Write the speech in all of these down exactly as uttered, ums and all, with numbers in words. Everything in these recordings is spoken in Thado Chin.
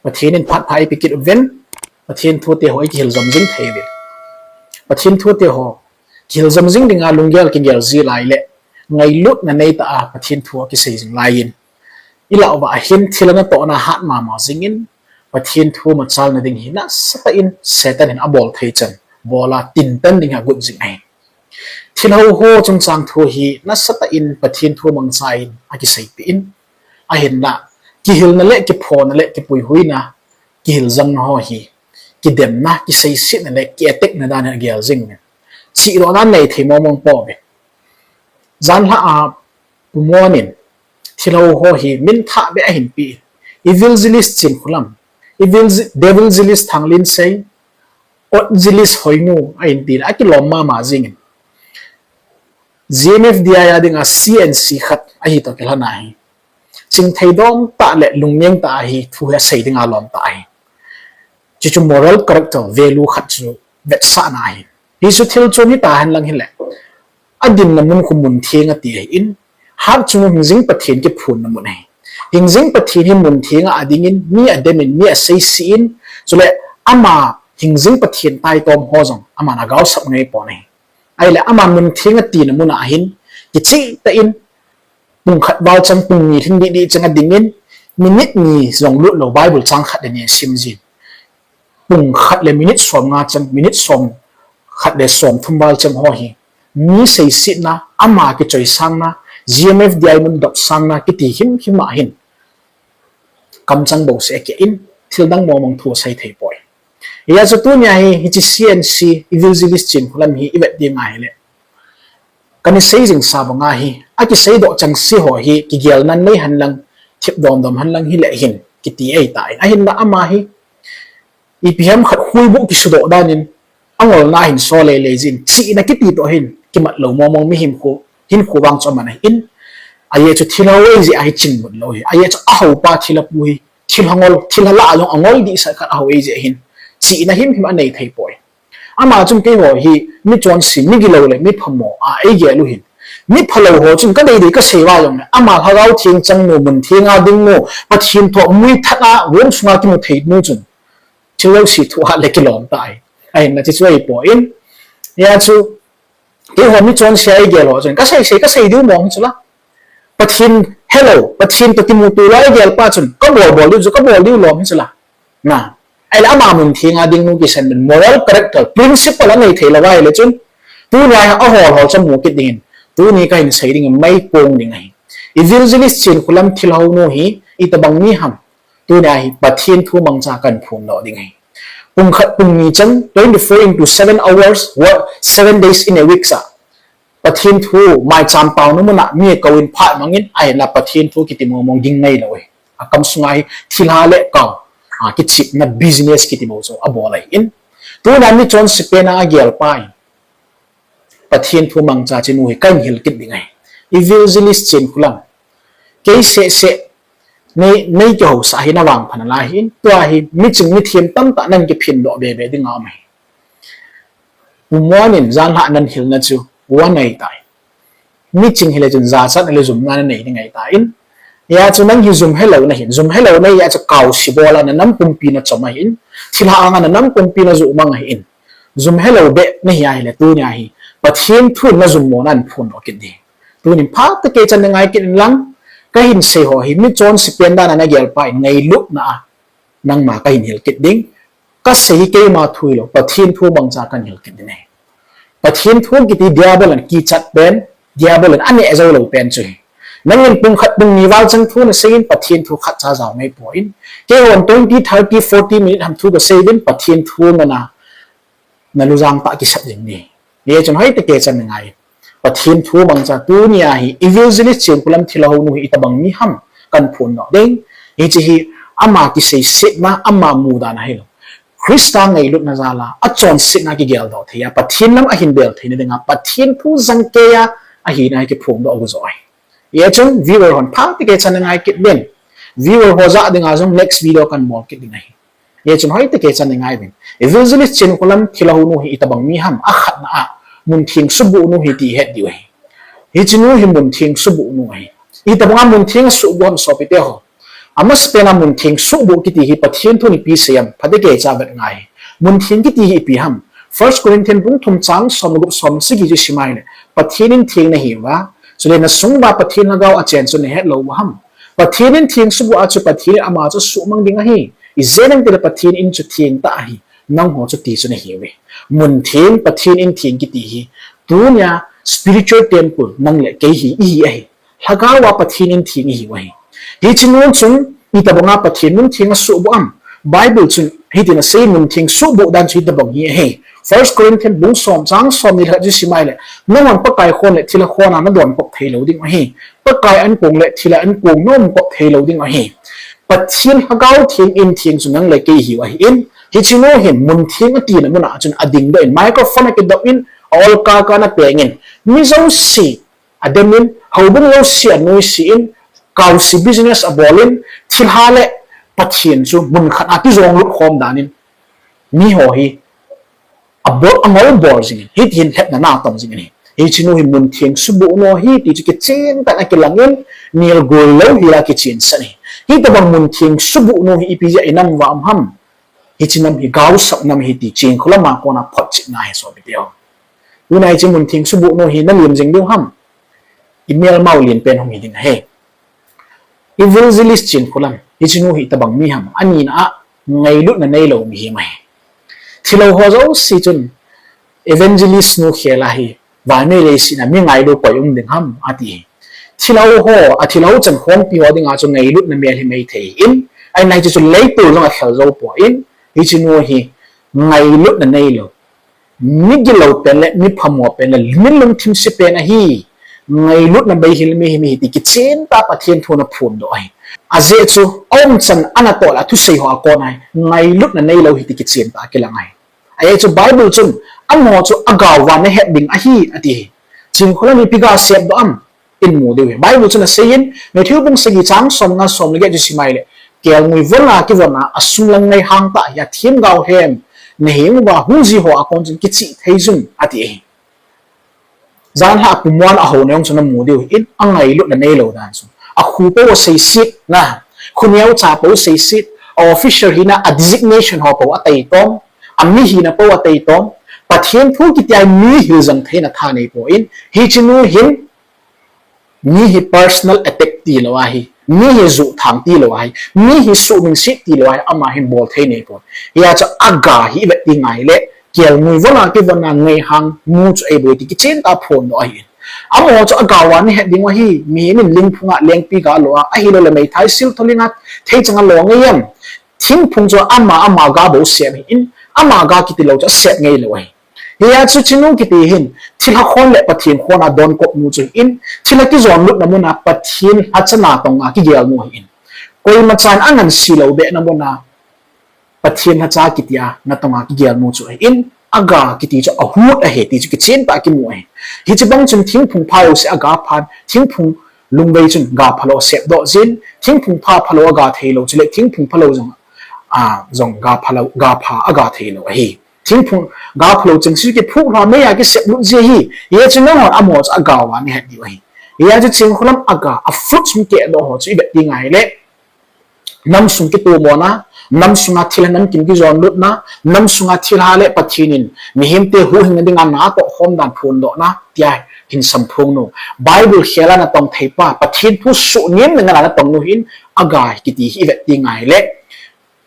Pathen in phat pha eipeh kit uvin, Pathen thu te ho ikihil jom jing thei uvin. Pathen thu te ho kihil jom jing dinga lunggel kigel ji lai le, ngailutna neitah a Pathen thu akisei jing lai in, ilah uva ahin thil anatohna hat mama jingin, Pathen thu machalna ding hi nasatah in Satan in abol thei chan, bol a tintan ding hi agot jing ahi. Thilha ho chungchang thu hi nasatah in Pathen thu mangcha in akiseipeh in, ahinla kihilna le kiphona le kipuihuina, kihil jangna ho hi kidemna, kiseisetna le ki-attackna dan hi agel jing in, chihdohna nei thei mong mong pouve. Janhi a Pu Muan in thilha ho hi min thah beh ahin pe in, Evangelist Chinkholam, Evil, Devilgelist Thanglinsei, Otjelist Hoinu ahin ti le akilom mama jingin, G M F D I a dinga C N C khat ahi toh kilhon ahi. Chingthei dom tah le lungneng tah ahi thu hi asei dinga lom tah ahi. Chuchu moral character value khat chu vetsahna ahi. Hichu thil chom hita henlang hile, adinna mun khu mun theng ati ahin, hatchunga hingjing Pathen kiphunna mun ahi. Hingjing Pathen hi mun thenga adingin, mi ademin, mi aseisetin, chule ama hingjing Pathen taitom ho jong aman agaosap ngai pon ahi. Ahile ama mun theng atina muna ahin, kichehtah in, pung khat val chang, pung ni lhing didi chang adingin, minute ni jong lut lou Bible chang khat le ni asim jin. Pung khat le minute somnga chang, minute som khat le somthum val chang ho hi, mi seisetna, ama kichoisangna, G M F D I mun dopsangna kiti himhim ahin, kamchang bouseh akiah in, thildang mong mong thu asei thei poi. Hijeh chun tunia hi, hiche C N C, Evangelist Chinkholam hi ivet ding ahile, kana sei jingsa banga hi, akiseidoh chengse ho hi kigelna nei henlang, thip domdom henlang hile hin kiti ahitai. Ahinla ama hi ipi ham khat huibuh kisudoh danin angolna ahin so leilei jin, chihna kiti toh hin kimat lou mong mong mihem khu, hinkho vang chu aman ahin. Ajeh chu thilha ho eijeh a hi chingmut lou ahi. Ajeh chu ahaopa thilha pu hi, thilha ngol, thilha lah a jong angol dehset khat aho eijeh ahin, chihna himhim anei thei poi. Ama chun keiho hi michonse, migilou le miphamo a eigel u ahin, miphalou ho chun kadei dei kasei uva jongle, ama Lhagao Theng changnu, mun thenga dingnu, Pathen thu muithat a room sunga kimu theinu chun thil jouse thuhat le kilom tah ahi. Ahinla chuchu ahipoi. Hijeh chun keiho michonse a eigel ho chun kasei sei, kasei diu mong hi chula, Pathen helou, Pathen toh kimuto lou eigel pa chun kabol bol diu chu kabol diu lom hi chula. Ahile ama mun thenga dingnu kisan min, moral character, principle anei thei lou ahile chun, tunia hi ahol hol chu amu kit dingin, tuni kahin sei dingin maikong ding ahi. Evangelist Chinkholam thilha hounu hi itobang mi ham? Tunia hi Pathen thu mangcha kahin phondoh ding ahi. Pung khat pung ni chang, twenty-four into seven hours, seven days in a week sa, Pathen thu maicham taona muna mi akouvin phat mangin, ahinla Pathen thu kiti mong mong ging ngai lou ahi. Akam sunga hi thilha le kau, a, kichepna business kiti bou chu abol ahin. Tuna michonse pen a agelpa in, Pathen thu mangcha chenu hi kahin hil kit ding ahi. Evangelist Chinkholam, kei seh seh nei, nei kihousah hi navangphat nalai ahin, tua hi miching mithem tamtah nan kiphindoh bebe dinga um ahi. Pu Muan in janhi a nan hilna chu, ua nai tai. Miching hile chun jachatna le jumna nanei ding ahitai. Hijeh chun nang hi jum helou nahin, jum helou nahi a chu kaose bol a nanam pumpi nachom ahin, thilha anga nanam pumpi najoh mang ahin, jum helou beh nahi ahile tunia hi Pathen thu najum mona in phondoh kit ding. Tunin phatah kei chan nangai kit inlang, kahin sei ho hi michonse pen dan a nagelpa in ngailutna a nangma kahin hil kit ding. Kasei hi keima thu hilou, Pathen thu mangcha kahin hil kit ding ahi. Pathen thu kiti Diabol in kichat pen, Diabol in aneh jou lou pen chu ahi. Nangin pung khat pung ni val chang thu nasei in, Pathen thu khatcha jao ngai poi. Keihon twenty, thirty, forty minute ham thu kasei uvin, Pathen thu nana nalujang tah kisat jing ding. Hijeh chun hoitah kei chan nangai. Pathen thu mangcha tunia hi Evangelist Chinkholam thilha hounu hi itobang mi ham kahin phondoh ding. Hiche hi ama kiseisetna, ama mudan ahilou, Christa ngailutna jal a achonsetna kigeldoh thei a, Pathen lam ahin bel theina dinga Pathen thu jangkeiya ahina hi kiphongdoh ahi joh ahi. Hijeh chun viewer hon phatah kei chan nangai kit uvin. Viewer ho jah dinga jong next video kahin bol kit ding ahi. Hijeh chun hoitah kei chan nangai uvin. Evangelist Chinkholam thilha hounu hi itobang mi ham, akhatna a, muntheng subohnu ahi ti het diu ahi. Hichenu hi muntheng subohnu ahi. Itobanga muntheng asuboh ham sopite ho? Amasapen a muntheng suhboh kiti hi Pathen thun ipi asei em, phatechan vet ngai. Muntheng kiti hi ipi ham? First Corinthians bung thum chang som le gup, som le sagi chu isim a ahile, Pathen in theng nahiuva, chule nasung uva Pathen lhagao achen chu nahet lou u ham? Pathen in theng suhboh a chu Pathen in ama chu asuhmang ding ahi. Ijeh inem itile Pathen in chu theng tah ahi. Nangho chu ti chu nahiuve. Muntheng, Pathen in theng kiti hi, tunia spiritual temple nang le kei hi ihi ahi. Lhagao a Pathen in theng ihiu ahi. Hiche nung chun itobang a Pathen muntheng asuhboh am? Bible chun hitin asei, muntheng suhboh dan chu hitobang hi ahi. First Corinthians bung som chang som ni le khat chu isim a ahile, nanghon Pakai khon le thilha khon a nadon kop thei lou ding ahi. Pakai ankong le thilha ankong naum kop thei lou ding ahi. Pathen Lhagao Theng in theng chu nang le kei ihiu ahin, hiche nung hin muntheng atina mun a chun adingdoh in, microphone akidop in, a-ol kaka ana peng in, mi jouse adem in, houbung jouse anoise in, kaose business abol in, thilha le Pathen chu mun khat a kijong lut khom dan in, miho hi abol, angol bol jing in, hiti hin lhepna natong jing in ahi. Hiche nung hi muntheng suhboh nu ahi ti chu kichen tah in akilang in, nilgol lou hel a kichen sah in ahi. Hitobang muntheng suhboh nu hi ipi jeh a inam uva um ham? Hiche nam hi gaosap nam ahi ti Chinkholam a kona photchetna ahi sopite ho. Tuna hiche muntheng suhboh nu hi nalim jing diu ham? Imelmau lenpen hung hi ding ahi. Evangelist Chinkholam, hiche nu hi itobang mi ham? Anina a, ngailutna neilou mihem ahi. Thilhou ho jouse chun evangelist nu khel ahi, vannoi leiset a mi ngailu koi um ding ham ati. Thilhou ho, athilhou chan khompi ho dinga chu ngailutna mel hi mei thei in, ahinla hiche chu leitol jong akhel jou poi, hiche nu hi ngailutna neilou, migilou pen le miphamo pen le mi lungthim se pen ahi. Ngailutna beihel mihem ahi ti kichen tah Pathen thun aphondoh ahi. Ajeh chu aumchan anatoh le athusei ho a kona hi ngailutna neilou ahi ti kichen tah akilang ahi. Ajeh chu Bible chun, amaho chu aga uva nahet ding ahi ati ahi. Chinkholam in ipi ga sepdoh am? Imu diu ahi. Bible chun asei in, Matthew bung sagi chang som nga, som le get chu isim a ahile, kelngoi von a kivon a, asunglang ngaihang tah hi athemgao lhem naheng uva, hung ji ho a kon chun kichih thei jun ati ahi. Janhi a pumol a ahouna jong chu namu diu ahin, angailutna neilou dan chu. Akhu pou aseisetna, khu neocha pou aseiset, a officer hina a designation ho pou ataitom, ami hina pou ataitom, Pathen thu kitia mi hiljang theina tha neipon, hiche nu hin mi hi personal attack tilou ahi, mi hi juhthang tilou ahi, mi hi suhmingset tilou ahi, ama hin bol thei neipon. Hijeh chun aga hi ivet ding ahile, kelngoi von a kivon a ngaihang nu chu eiboi ti kichen tah aphondoh ahin. Amaho chu aga uva nahet ding u ahi, mihem in lingphung a lengpi ga lo a, ahiloule meithai siltho ling a theichang a lo ngei em? Thingphung chu ama, ama ga bou sep ahin, ama ga kitilou chu asep ngeilou ahi. Hijeh chun hiche nu kiti hin, thilha khon le Pathen khon a donkop nu chu ahin, thilha kijon lutna mun a Pathen lhacha natong a kigel nu ahin, koimachan angansi lou behna mun a Pathen lhacha kitia natong a kigel nu chu ahin, aga kiti chu ahut ahi ti chu kichen tah a kimu ahi. Hiche bang chun thingphung pha jouse aga phan, thingphung lungvei chun ga phalou asepdoh jin, thingphung pha phalou aga theilou chule thingphung phalou jong, a, jong ga phalou, ga pha aga theilou ahi. Thingphung ga phalou chengse kiphuh lha mei a kiseplut ji ahi. Hijeh chun nanghon amaho chu aga uva nahet diu ahi. Hijeh chun Chinkholam aga, a fruits hung kehdoh ho chu ivet ding ahile, namsung kitomona, namsunga thilha namkim kijon lutna, namsunga thilha le Pathen in mihemte huhhingna dinga natoh khom dan phondohna, tia hin samphong nu, Bible khel a natong thei pa, Pathen thu suhnem na ngal a natong nu hin, aga kiti hi ivet ding ahile,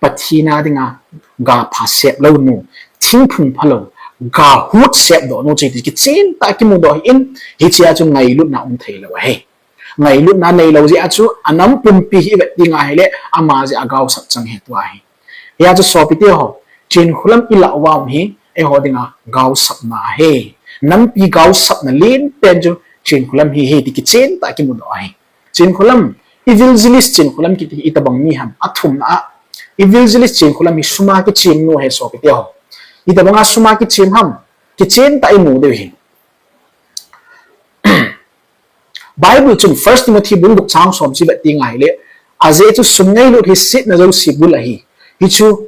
Pathen a dinga ga pha sep lou nu, thingphung phalou, ga hut sepdoh nu chu hiti kichen tah a kimudoh ahin, hichea chu ngailutna um theilou ahi. Ngailutna neilou jeh a chu anam pumpi hi ivet ding ahile, ama jeh a gaosap chang ahi tua hi. Hijeh a chu sopite ho, Chinkholam ilah uva um hi eiho dinga gaosapna ahi. Nampi gaosapna lenpen chu Chinkholam hi ahi ti kichen tah a kimudoh ahi. Chinkholam, evangelist Chinkholam kiti hi itobang mi ham? Athumna a, evangelist Chinkholam hi sum a kichem nu ahi sopite ho. Itobang a sum a kichem ham? Kichen tah a imu diu ahi. Bible chun First Timothy bung gup chang som chu ivet ding ahile, ajeh chu sum ngailut hi setna jouse gul ahi. Hichu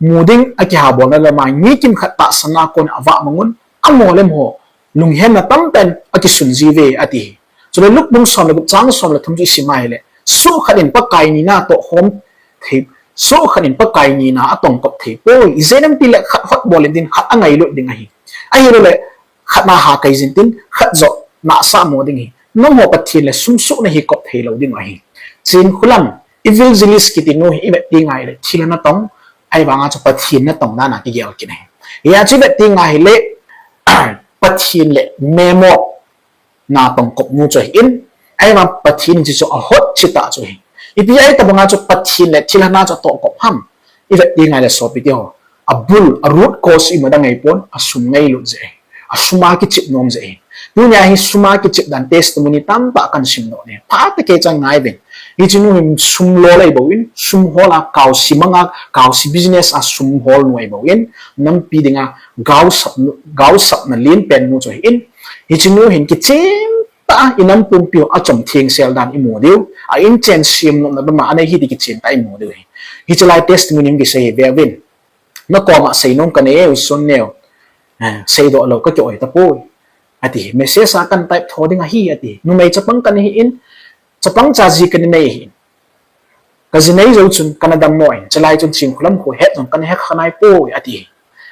mu ding akihabolna lam a mi kimkhat tahsanna a kon avah mang un, amaho le amaho lunghemna tamtah in akisun jiuve ati. Chule Luke bung som le gup chang som le thum chu isim ahile, Sukhat in Pakai nina toh khom thei, sukhat in Pakai nina atongkop thei poi. Ijeh inem itile khat hotbol in tin khat angailut ding ahi. Ahilouleh khat na ha kai jin tin khat joh nasa mo ding ahi. Nangho Pathen le sum suh nahi kop thei lou ding ahi. Chinkholam, evangelist kiti nu hi ivet ding ahile thilha natong, ahivanga chu Pathen natong dan a kigel kit ahi. Hia chu ivet ding ahile Pathen le Mammon natong kop nu chu ahin, ahivang Pathen in chuchu ahot chita chu ahi. Ipi ahi tabanga chu Pathen le thilha na chu atoh kop ham? Ivet ding ahile sopi teho, abul, a root cause ima dang ahipon, asum ngailut jeh ahi. Asum a kichep nom jeh ahi. Tunia hi sum a kichep dan testimony tamtah kahin simdoh e. Phatah kei chan ngai uvin. Hiche nu hin sum lol ahi bouvin, sum hol a kaosi manga, kaosi business a sum hol nu ahi bouvin, nampi dinga gaosap, gaosapna lenpen nu chu ahin. Hiche nu hin kichentah a inam pumpi u achom thengsel dan imu diu, a inchen semnopna bama anei hi ti kichentah a imu diu ahi. Hiche lai testimony hung kisei hi veuvin. Nakoma seinom kanei e, u Sonneo. Eh, seidoh lou kakioi tapoi, ati. Message a kahin type tho ding ahi, ati. Numei chapang kanei ahin, chapang cha ji kanei ahin. Kaji nei jou chun kana dammo in, chulai chun Chinkholam kho het jong kana hekha naipoi, ati.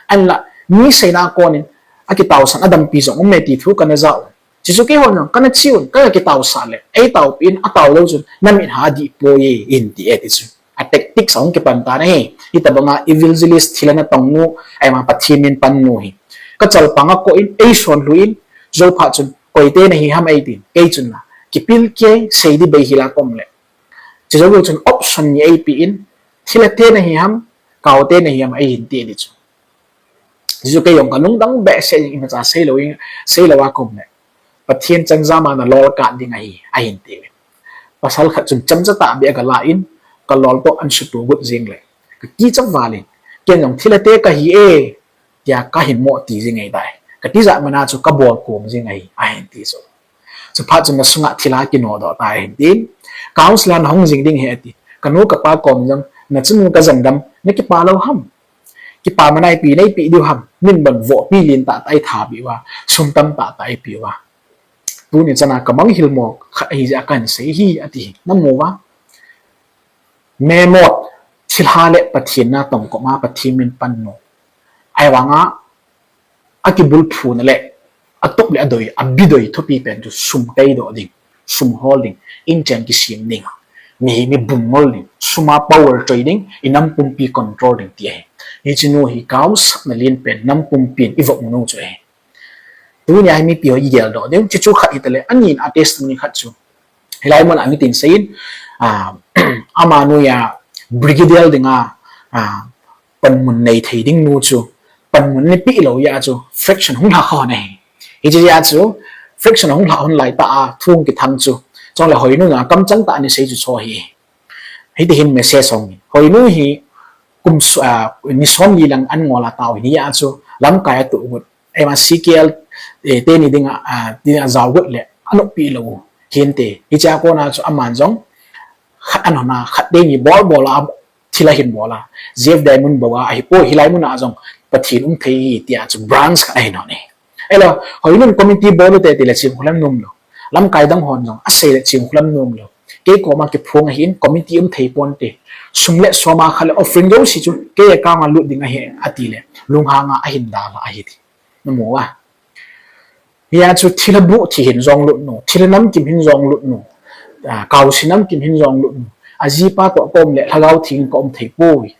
Ahinla, mi seina a konin akitaosan adampi jong um e ti thu kana ja u. Chuchu keihon jong kana che un, kana kitaosah le eitaopi in, atao lou chun namit ha dih poi e, ahin ti e ti chu. A tactics ahung kipan tan ahi. Hitobanga evangelist, thilha natong nu, ahivang Pathen min pan nu hi kachalpang a koh in, eison lhu in, jou phat chun koite nahi ham eitin, kei chun la kipil kei, sei ding beihel a kaum le, chujou chun option ni eipe in, thilha te nahi ham, kao te nahi ham eihin ti di chu. Chuchu kei jong kalungdang behseh jeng, imacha seilou in, seilou a kaum le, Pathen changama nalol kah ding ahi, ahin ti. Pasal khat chun chomcha tahbeh agala in, kalol toh ahin suto got jeng le, kakicha val in, ken jong thilha te kahi e, tia kahin mo ti jeng ahitai. Katijat mana chu kabol kom jeng ahi, ahin ti chu. Chuphat chun nasunga thilha kinodoh tai ahin tin. Counselor nahung jing ding ahi ati. Kanu kapa kom jong, nachanu kajandam, nakipa lou ham? Kipana ipi neipeh diu ham? Min bon vohpi lentah tah eithat peh uva, sum tamtah tah eipeh uva. Tuni chana kamang hilmo khat ahijeh a kahin sei ahi, ati. Namu uva? Mammon, thilha le Pathen natong kop ma Pathen min pan nu, ahivanga akibulphuna le atup le adoi, abidoi thupi pen chu sum kaidoh ding, sum hol ding, inchen kisem ding, mi, mi bumngol ding, sum a power choi ding, inam pumpi control ding ti ahi. Hiche nu hi gaosapna lenpen nam pumpin ivop nu chu ahi. Tunia hi mipi ho igeldoh diu, chuchu khat hitale, anina testimony khat chu hilai muna mitin seiyin, ah, amanoiya brigadier dinga, ah, panmun neithei ding nu chu, panmun neipeh lou jeh a chu faction hung lha kha hon ahi. Hiche jeh a chu faction hung lha hon laitah a thu hung kithang chu, chule Hoinu a kamchang tah a nisei chu chu ahi. Hitihin message hung in, Hoinu hi kum, ah, ni somli lang an ngol a tao hi, hijeh a chu lamkai atoh got, eima C K L, eh, teni dinga, ah, dinga ajao got le anoppi lou hinte. Hichea kona chu aman jong khat ahin hon a, khat teni bol bol a thilha ahin bol a, Jeff Diamond bou a ahipoi, hilai muna jong Pathen um thei ahi tia chu branch khat ahin hon e. Ahilou, Hoinun committee bol ute tile Chinkholam nom lou, lamkai dang hon jong asei le Chinkholam nom lou, kei koma kiphong ahin, committee um thei ponte, sum le som a khat le offering jouse chu kei account a lut ding ahi atile, lunghang a ahin dalha ahi ti. Namu uva? Hia chu thilha buh thi hin jong lut nu, thilha namkim hin jong lut nu, ah, kaosi namkim hin jong lut nu, ajipa toh kaum le Lhagao Theng kaum thei poi.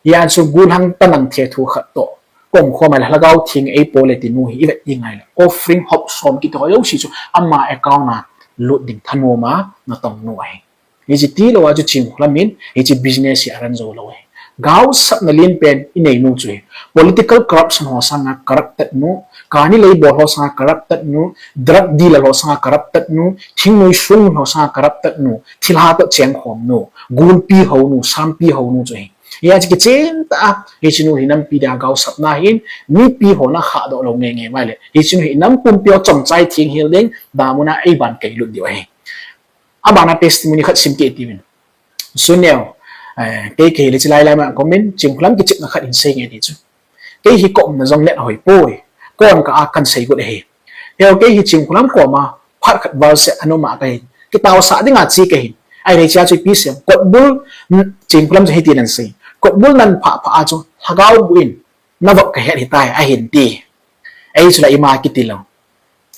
Hia chu gollhang tanang thethu khat toh kaum khom a le Lhagao Theng eipo le ti nu hi ivet ding ahile, offering hop som kiti ho jouse chu ama account a lut ding thanom a natong nu ahi. Hiche tilou a chu Chinkholam in hiche business hi arun jou lou ahi. Gaosapna lenpen inei nu chu hi political corruption ho sanga corrupted nu, kani lei bol ho sanga corrupted nu, drug dealer ho sanga corrupted nu, thingnoi sung ho sanga corrupted nu, thilha toh chengkhom nu, gulpi hou nu, sampi hou nu chu hi. Hia chu kichentah a hiche nu hi nampi dia gaosapna ahin, mipi hon akhahdoh lou ngeingei uva ahile, hiche nu hi nam pumpi a chomchai thenghel ding, damun a eiban kailut diu ahi. Abana testimony khat sim kit tiuvin. Suneo, eh, kei, kei le chilai lai ma comment, Chinkholam kichepna khat hin sei nge ti chu. Kei hi kaumna jong net hoi poi. Kon ka a kahin sei got ahi. Heo, kei hi Chinkholam koma phat khat val seh anuma kahin, kitaosah dinga che kahin, Ahile hichea chu ipi sei, kotbul, Chingkhulam chu hitin asei. Kotbul nan phah phah a chu, Lhagao boh in, navop kahet hitai, ahin ti. Ei chu la ima kiti lou.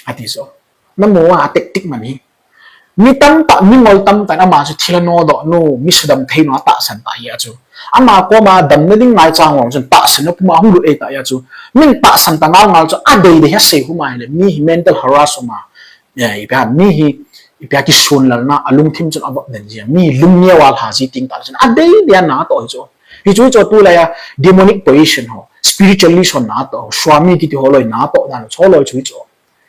Ati chu. Namu a, a tactic man hi. Mi tamtah, mi ngol tamtah in ama chu thilha nodoh nu, mi sudam thei nu atahsan tah hi a chu. Ama koma damna ding ngaicha ngol chun tahsan na puma hung lut ei tah hi a chu. Min tahsan ta ngal ngal chu adei dei hi asei huma hile. Mi hi mental harass uma. Ipi ham, mi hi, ipi a kisunlalna, alungthim chun avop den ji a. Mi lungneo a lha ji ting tah chun adei dei a natoh hi chu. Hichu hichu tulai a demonic possession ho, spiritualist ho natoh, Swami kiti holoi natoh dan chu holoi chu hichu.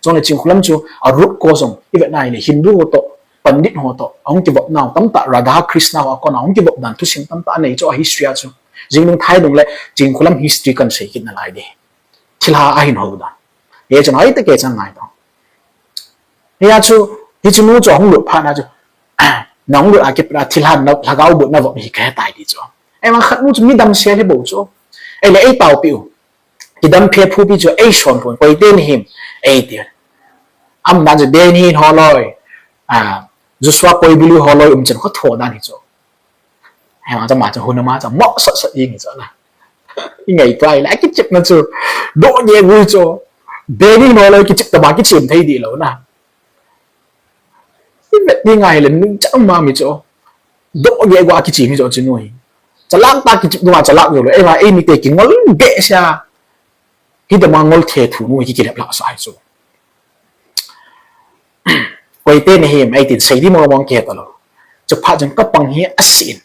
Chule Chingkhulam chu a root cause jong ivet na hile Hindu ho toh, Pandit ho toh ahung kivop nau tamtah, Radha Krishna ho a kona hung kivop dan thusim tamtah anei chu a history a chu. Jing nung thai nung le Chingkhulam history kan sei kit nalai ding. Thilha ahin ho dan. Hichun hoitah kei chan ngai tao. Hia chu, hichu nu chu ahung lut phat na chu, nahung lut a kipat a thilha na, Lhagao boh navop hi kahetai ti chu. Eima khat nu chu midam sel hi bou chu. Eile eitaopi u. Kidam phephupi chu eisonpon, koite nahim, eiti. Amdan chu Benny holoi, Joshua Koibului holoi um chun kho tho dan hi chu. Hima chu ama chu hun ama chu mo sat sat jing hi chu na. Ingaito ahile akichepna chu doh jeng u chu. Benny holoi kichep tama kichem thei di lou na. Ivet ding ahile nungcha ma mi chu. Doh jeng u a kichem hi chu chinu hi. Chalak tah kichep dunga chalak joulou. Eima eimite kingol behseh a. Hitama ngol thethu nu hi kikilep lhah sa hi chu. Koite nahim eitin sei di mong mong kihe talou. Chuphat chun kapang hi asin.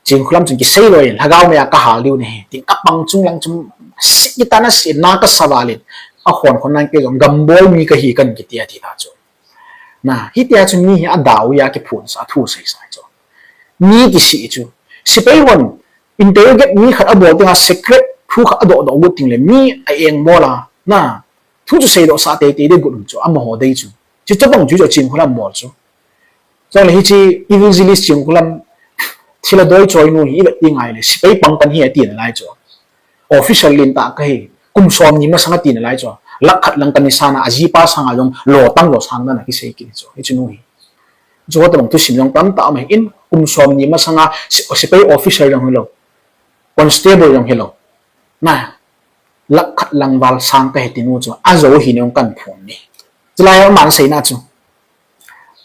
Chingkhulam chun kisei loi in Lhagao mei a kahal diu nahi. Tin kapang chunglang chun sit kitan asin na kasaval in. Ahon khon nan kei jong gambol mi kahi kan kiti ati ta chu. Na, hitia chu mi hi adau a kiphonsa thu seisa chu. Mi kisei chu. Sepai hon interrogate mi khat abol tenga secret thu khat adoh doh got tengle mi a-engbol a. Na, thu chu seidohsa teitei ding got um chu amaho dei chu. Chuche bang chu chu Chingkhulam bol chu. Chule hiche evangelist Chingkhulam thilha doi choinu hi ivet ding ahile sepai pang pan hi ati nalai chu. Official lentah kahi, kum somni masanga ati nalai chu. Lakh khat lang kani sana ajipa sanga jong lotang losang dan akisei kit chu. Hiche nu hi. Chuche tobang thusim jong tamtah um ahin, kum somni masanga sepai officer jong hilou. Constable jong hilou. Na, lakh khat lang val sang kahi tinu chu. Ajou hi nung kan phon ni. Chulai aman seina chu.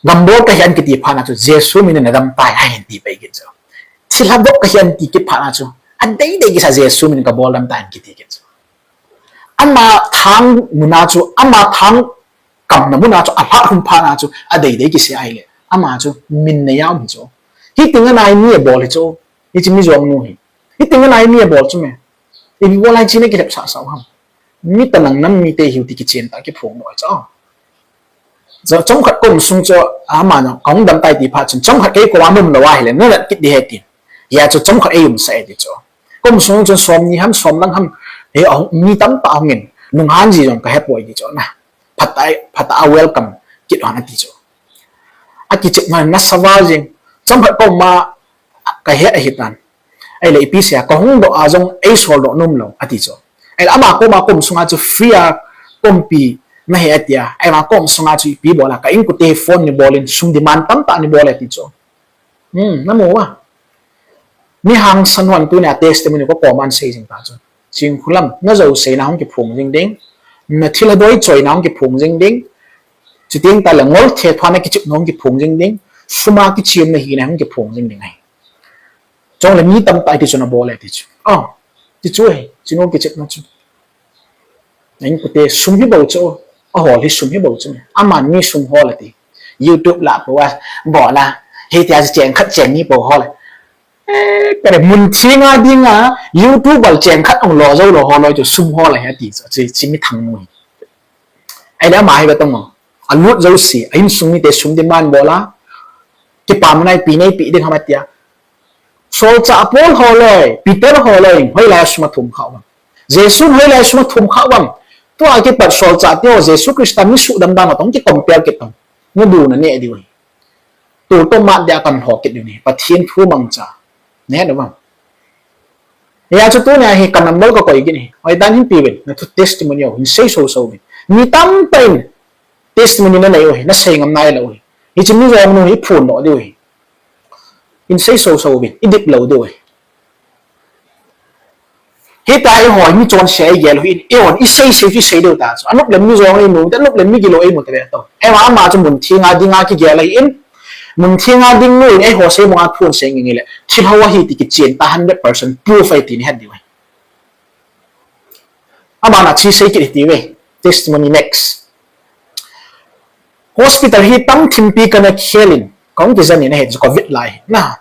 Gambol kahi an kiti phat na chu, Jesu min in nadam tai, ahin ti pai kit chu. Thilha doh kahi an ti kit phat na chu, adei dei kisa Jesu min in kabol dam tai ahin kiti kit chu. Ama thang muna chu, ama thang kamna muna chu, alhah lhum phat na chu, adei dei kisei ahile. Ama chu, min nei a um hi chu. Hitinga nai mi abol hi chu. Hiche mi jong nu hi. Hitinga nai mi abol chu me. Ipi bol a hiche na kilhep sah sah u ham. Mi tanang nam mite hiu ti kichen tah kiphong doh chu. Chomkhat kaum sung chu, ama jong kahung dam tai ti phat chun, chomkhat kei koma um lou ahile, nanat kit ding ahi ti. Hia chu chomkhat eiumsah e ti chu. Kaum sung chun somni ham, somlang ham, mi tamtah ahung in, nunghan ji jong kahepoi ti chu na. Phatah a welcome kit hon ati chu. Akichep hon nasaval jing. Chomkhat kaum a kahet ahitan. Ahile ipi seia, kahung doh a jong eisol doh nom lou ati chu. Ahile ama koma kaum sunga chu free a kaumpi nahi atia. Ahile ama kaum sunga chu ipi bol a, ka inkote phone nei bol in sum demand tamtah nei bol e ati chu. Namu a. Mi hangsan hon tunia testimony kakoma asei jing ta chu. Chingkhulam, najou seina hung kiphong jing ding. Nathilha doi choina hung kiphong jing ding. Chuteng tahle ngol thethu a nakichep na hung kiphong jing ding. Sum a kichep nahina hung kiphong jing ding ahi. Chule mi tamtah hiti chu nabol e ti chu. Ti chu ahi, chunu kichepna chu. Inkote sum hi bou chu, ahol hi sum hi bou chu. Aman mi sum hol ati. YouTube lah pou a, bol a. Hitia chu cheng khat cheng ni pou hol. Kare mun thenga dinga, YouTube bol cheng khat ong lo jou lou holoi chu sum hol ahi ati chu, chu mi thangnu hi. Ahile ama hi ve tong o. Alut jouse, a insung mite sum demand bol a. Kipana neipe, neipe ding ham atia. Solchah Paul holoi, Peter holoi, hoilai a sum athum khah uvem. Jesun hoilai a sum athum khah uvem. Tua kipat solchahte ho Jesu Christa mi suhdam dan ho toh kicompare kit tong. Nadu naneh diu hi. Tultoh mat dia kanlho kit diu hi. Pathen thu mangcha. Nahet uvem. Hia chu tunia hi ka number kakoi kit hi. Hoidan hin peuvin, nathu testimony ho hin sei soso uvin. Mi tamtah in testimony nanei u hi, nasei ngam nailou hi. Hiche mi jong nu hi phondoh diu hi. Sei so so bin, i dik lou diu ahi. Hitia eiho hi mi chonse igel u hin, eihon i sei sei chu i sei diu ta chu. Anop le mi jong eimu, anop le mi gilou eimu ta ve to. Eima ama chu mun thenga dinga kigel ahin, mun thenga ding nu in eiho sei banga thu asei nge nge le, thilha ahi ti kichen ta hundred percent proof ahi ti ni het diu ahi. Abana chu sei kit hiti ve. Testimony next. Hospital hi tam thimpi kana khelin, kahung kijan in ahi chu covid lai. Na.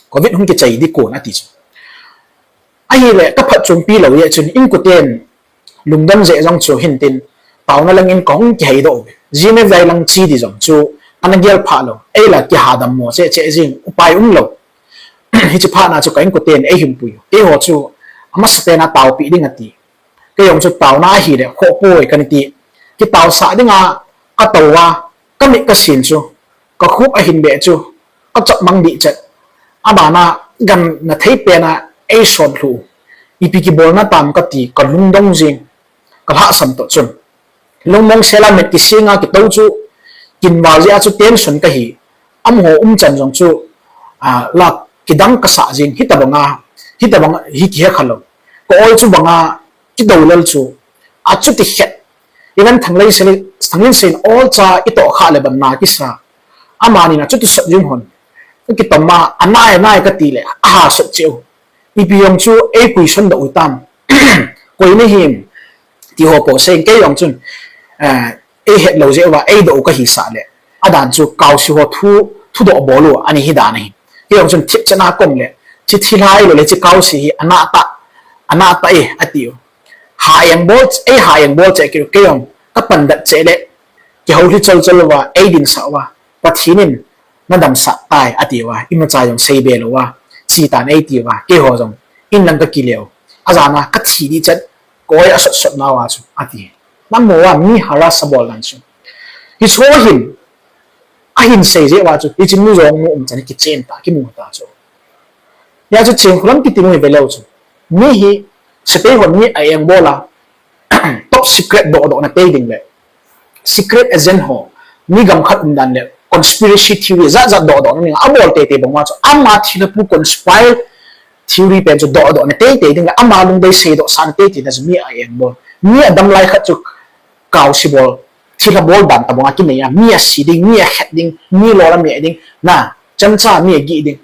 Covid hung kichai di kon ati chu. Ahile, ka phatchompi lou jeh chun, inkoten lungdon jeh jong chu hintin, taona langin kahung kiheidoh uve. Jimevai lang che di jong chu, ana gel pha lou. Eila kihadam mo cheh cheh jing, upai umlou. Hiche phatna chu ka inkoten eihimpui u. Keiho chu, amasapen a taopeh ding ati. Kei jong chu taona ahile, khoh poi kana ti. Kitaosah dinga, katou a, kamit kasin chu, kakhup ahin beh chu, kachapmang dih chet. Abana, gam na thei pen a, eisot lhu. Ipi kibolna tam kati, kalungdong jing, kalhahsam toh chun. Lungmong sela mit kisinga kitou chu, kinval jeh a chu tension kahi. Amaho umchan jong chu, a, la kidang kasah jing, hitabanga, hitabanga, hi kihe khalou. Ka oi chu banga, kidou lel chu, achuti khet. Even Thanglensei, Thanglensei in olcha itoh kha le ban na kisa. Amanin achuti sot jing hon. Kitom a, anai, anai kati le, aha sot cheh u. Ipi jong chu, ei question doh u tam. Koi nahim, ti ho po sei, kei jong chun, eh, eihet lou jeh uva, eidoh u kahisah le. Adan chu, kaosi ho thu, thudoh bol u, ani hi dan ahi. Kei jong chun, thipchet na kom le, chi thilha le, le chi kaosi hi, ana ta, ana ta e, ati u. Ha eng bol, ei ha eng bol cheh kei, kei jong, kapan dat cheh le, kihoulim chol chol uva, eidinsah uva, Pathen in, nadamsah tai, ati uva, imacha jong sei be lou uva, chi tan eiti uva, keiho jong, inlang kakile u. Ajana, kathi dih chet, koi asot sot nauva chu, ati. Namu uva, mi harass abol dan chu. Hiche ho hin, ahin sei jeh uva chu, hiche nu jong nu umchan kichen ta, kimu ta chu. Hia chu Chinkholam kiti nu hi ve leu chu. Mi hi, sepai hon mi a engbol a, top secret dohdoh na tei ding le. Secret agent ho, mi gam khat umdan le, conspiracy theory, jat jat dohdoh na ding, abol tei tei bang uva chu, ama thilha pu conspire theory pen chu dohdoh na tei tei ding le, ama lungdei seidoh sah na tei tei na chu mi a engbol. Mi adam lai khat chu kaosi bol, thilha bol dan tabang a kinei a, mi asi ding, mi akhet ding, mi lol a mi ding, na, chemcha mi agih ding.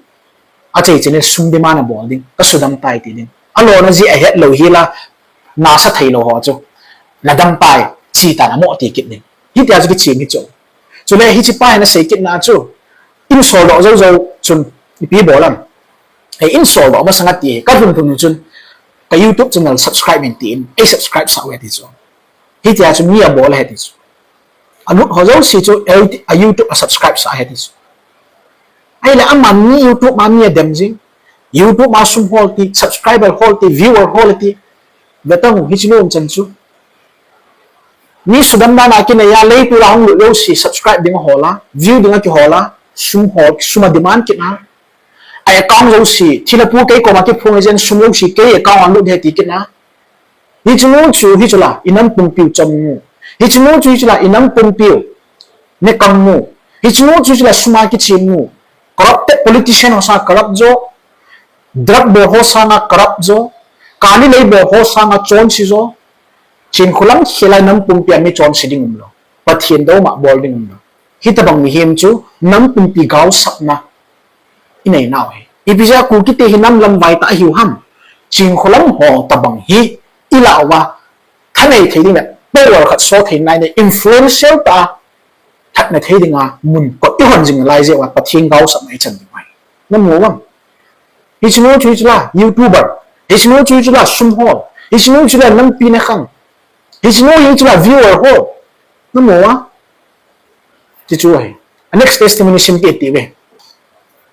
Achai chai le sum demand abol ding, kasudam tai ti ding. Alona jeh ahet lou hi la, nasa thei lou ho chu. Nadam tai, chi tan amo ti kit ding. Hitia chu kichem hi chu. Chule hiche pa hin asei kit na chu. Insol doh jou jou chun, ipi bol am. Ei insol doh masang ati, kalhun lhun chun. Ka YouTube channel subscribe in tin, ei subscribe sah uve ti chu. Hitia chu mi abol ahi ti chu. Alut ho jouse chu, ei, a YouTube a subscribe sah ahi ti chu. Ahile ama mi YouTube ma mi adem jing. YouTube ma sum hol ti, subscriber hol ti, viewer hol ti. Ve tang u, hiche nu umchan chu. Mi sudam dan a kinei a, leitol a hung lut jouse, subscribe ding ahol a, view ding akihol a, sum hol, sum a demand kit na. A account jouse, thilha pu kei koma kiphong jeh in sum jouse, kei account a lut ahi ti kit na. Hiche nu chu, hichu la, inam pumpiu chom nu. Hiche nu chu, hichu la, inam pumpiu nekam nu. Hiche nu chu, hichu la, sum a kichem nu. Corrupted politician ho sanga corrupt jo. Drug bol ho sanga corrupt jo. Kali lei bol ho sanga chonse jo. Chinkholam khel a inam pumpi a mi chonse ding umlou. Pathen douna bol ding umlou. Hitabang mihem chu, nam pumpi gaosapna inei nau ahi. Ipi jeh a Kukite hi nam lamvai tah ahiu ham. Chinkholam ho tabang hi ilah uva, thanei thei ding le, power khat so thei nalai, influential tah a, thatna thei dinga mun kot ihon jing lai jeh uva, Pathen gaosapna ichan ding ahi. Namu uvam. Hiche nu chu hichu la, YouTuber. Hiche nu chu hichu la, sum hol. Hiche nu chu la, nampi nekhang. Hiche nu hichu la, viewer hol. Namu uva. Ti chu ahi. A next testimony sim kit ti ve.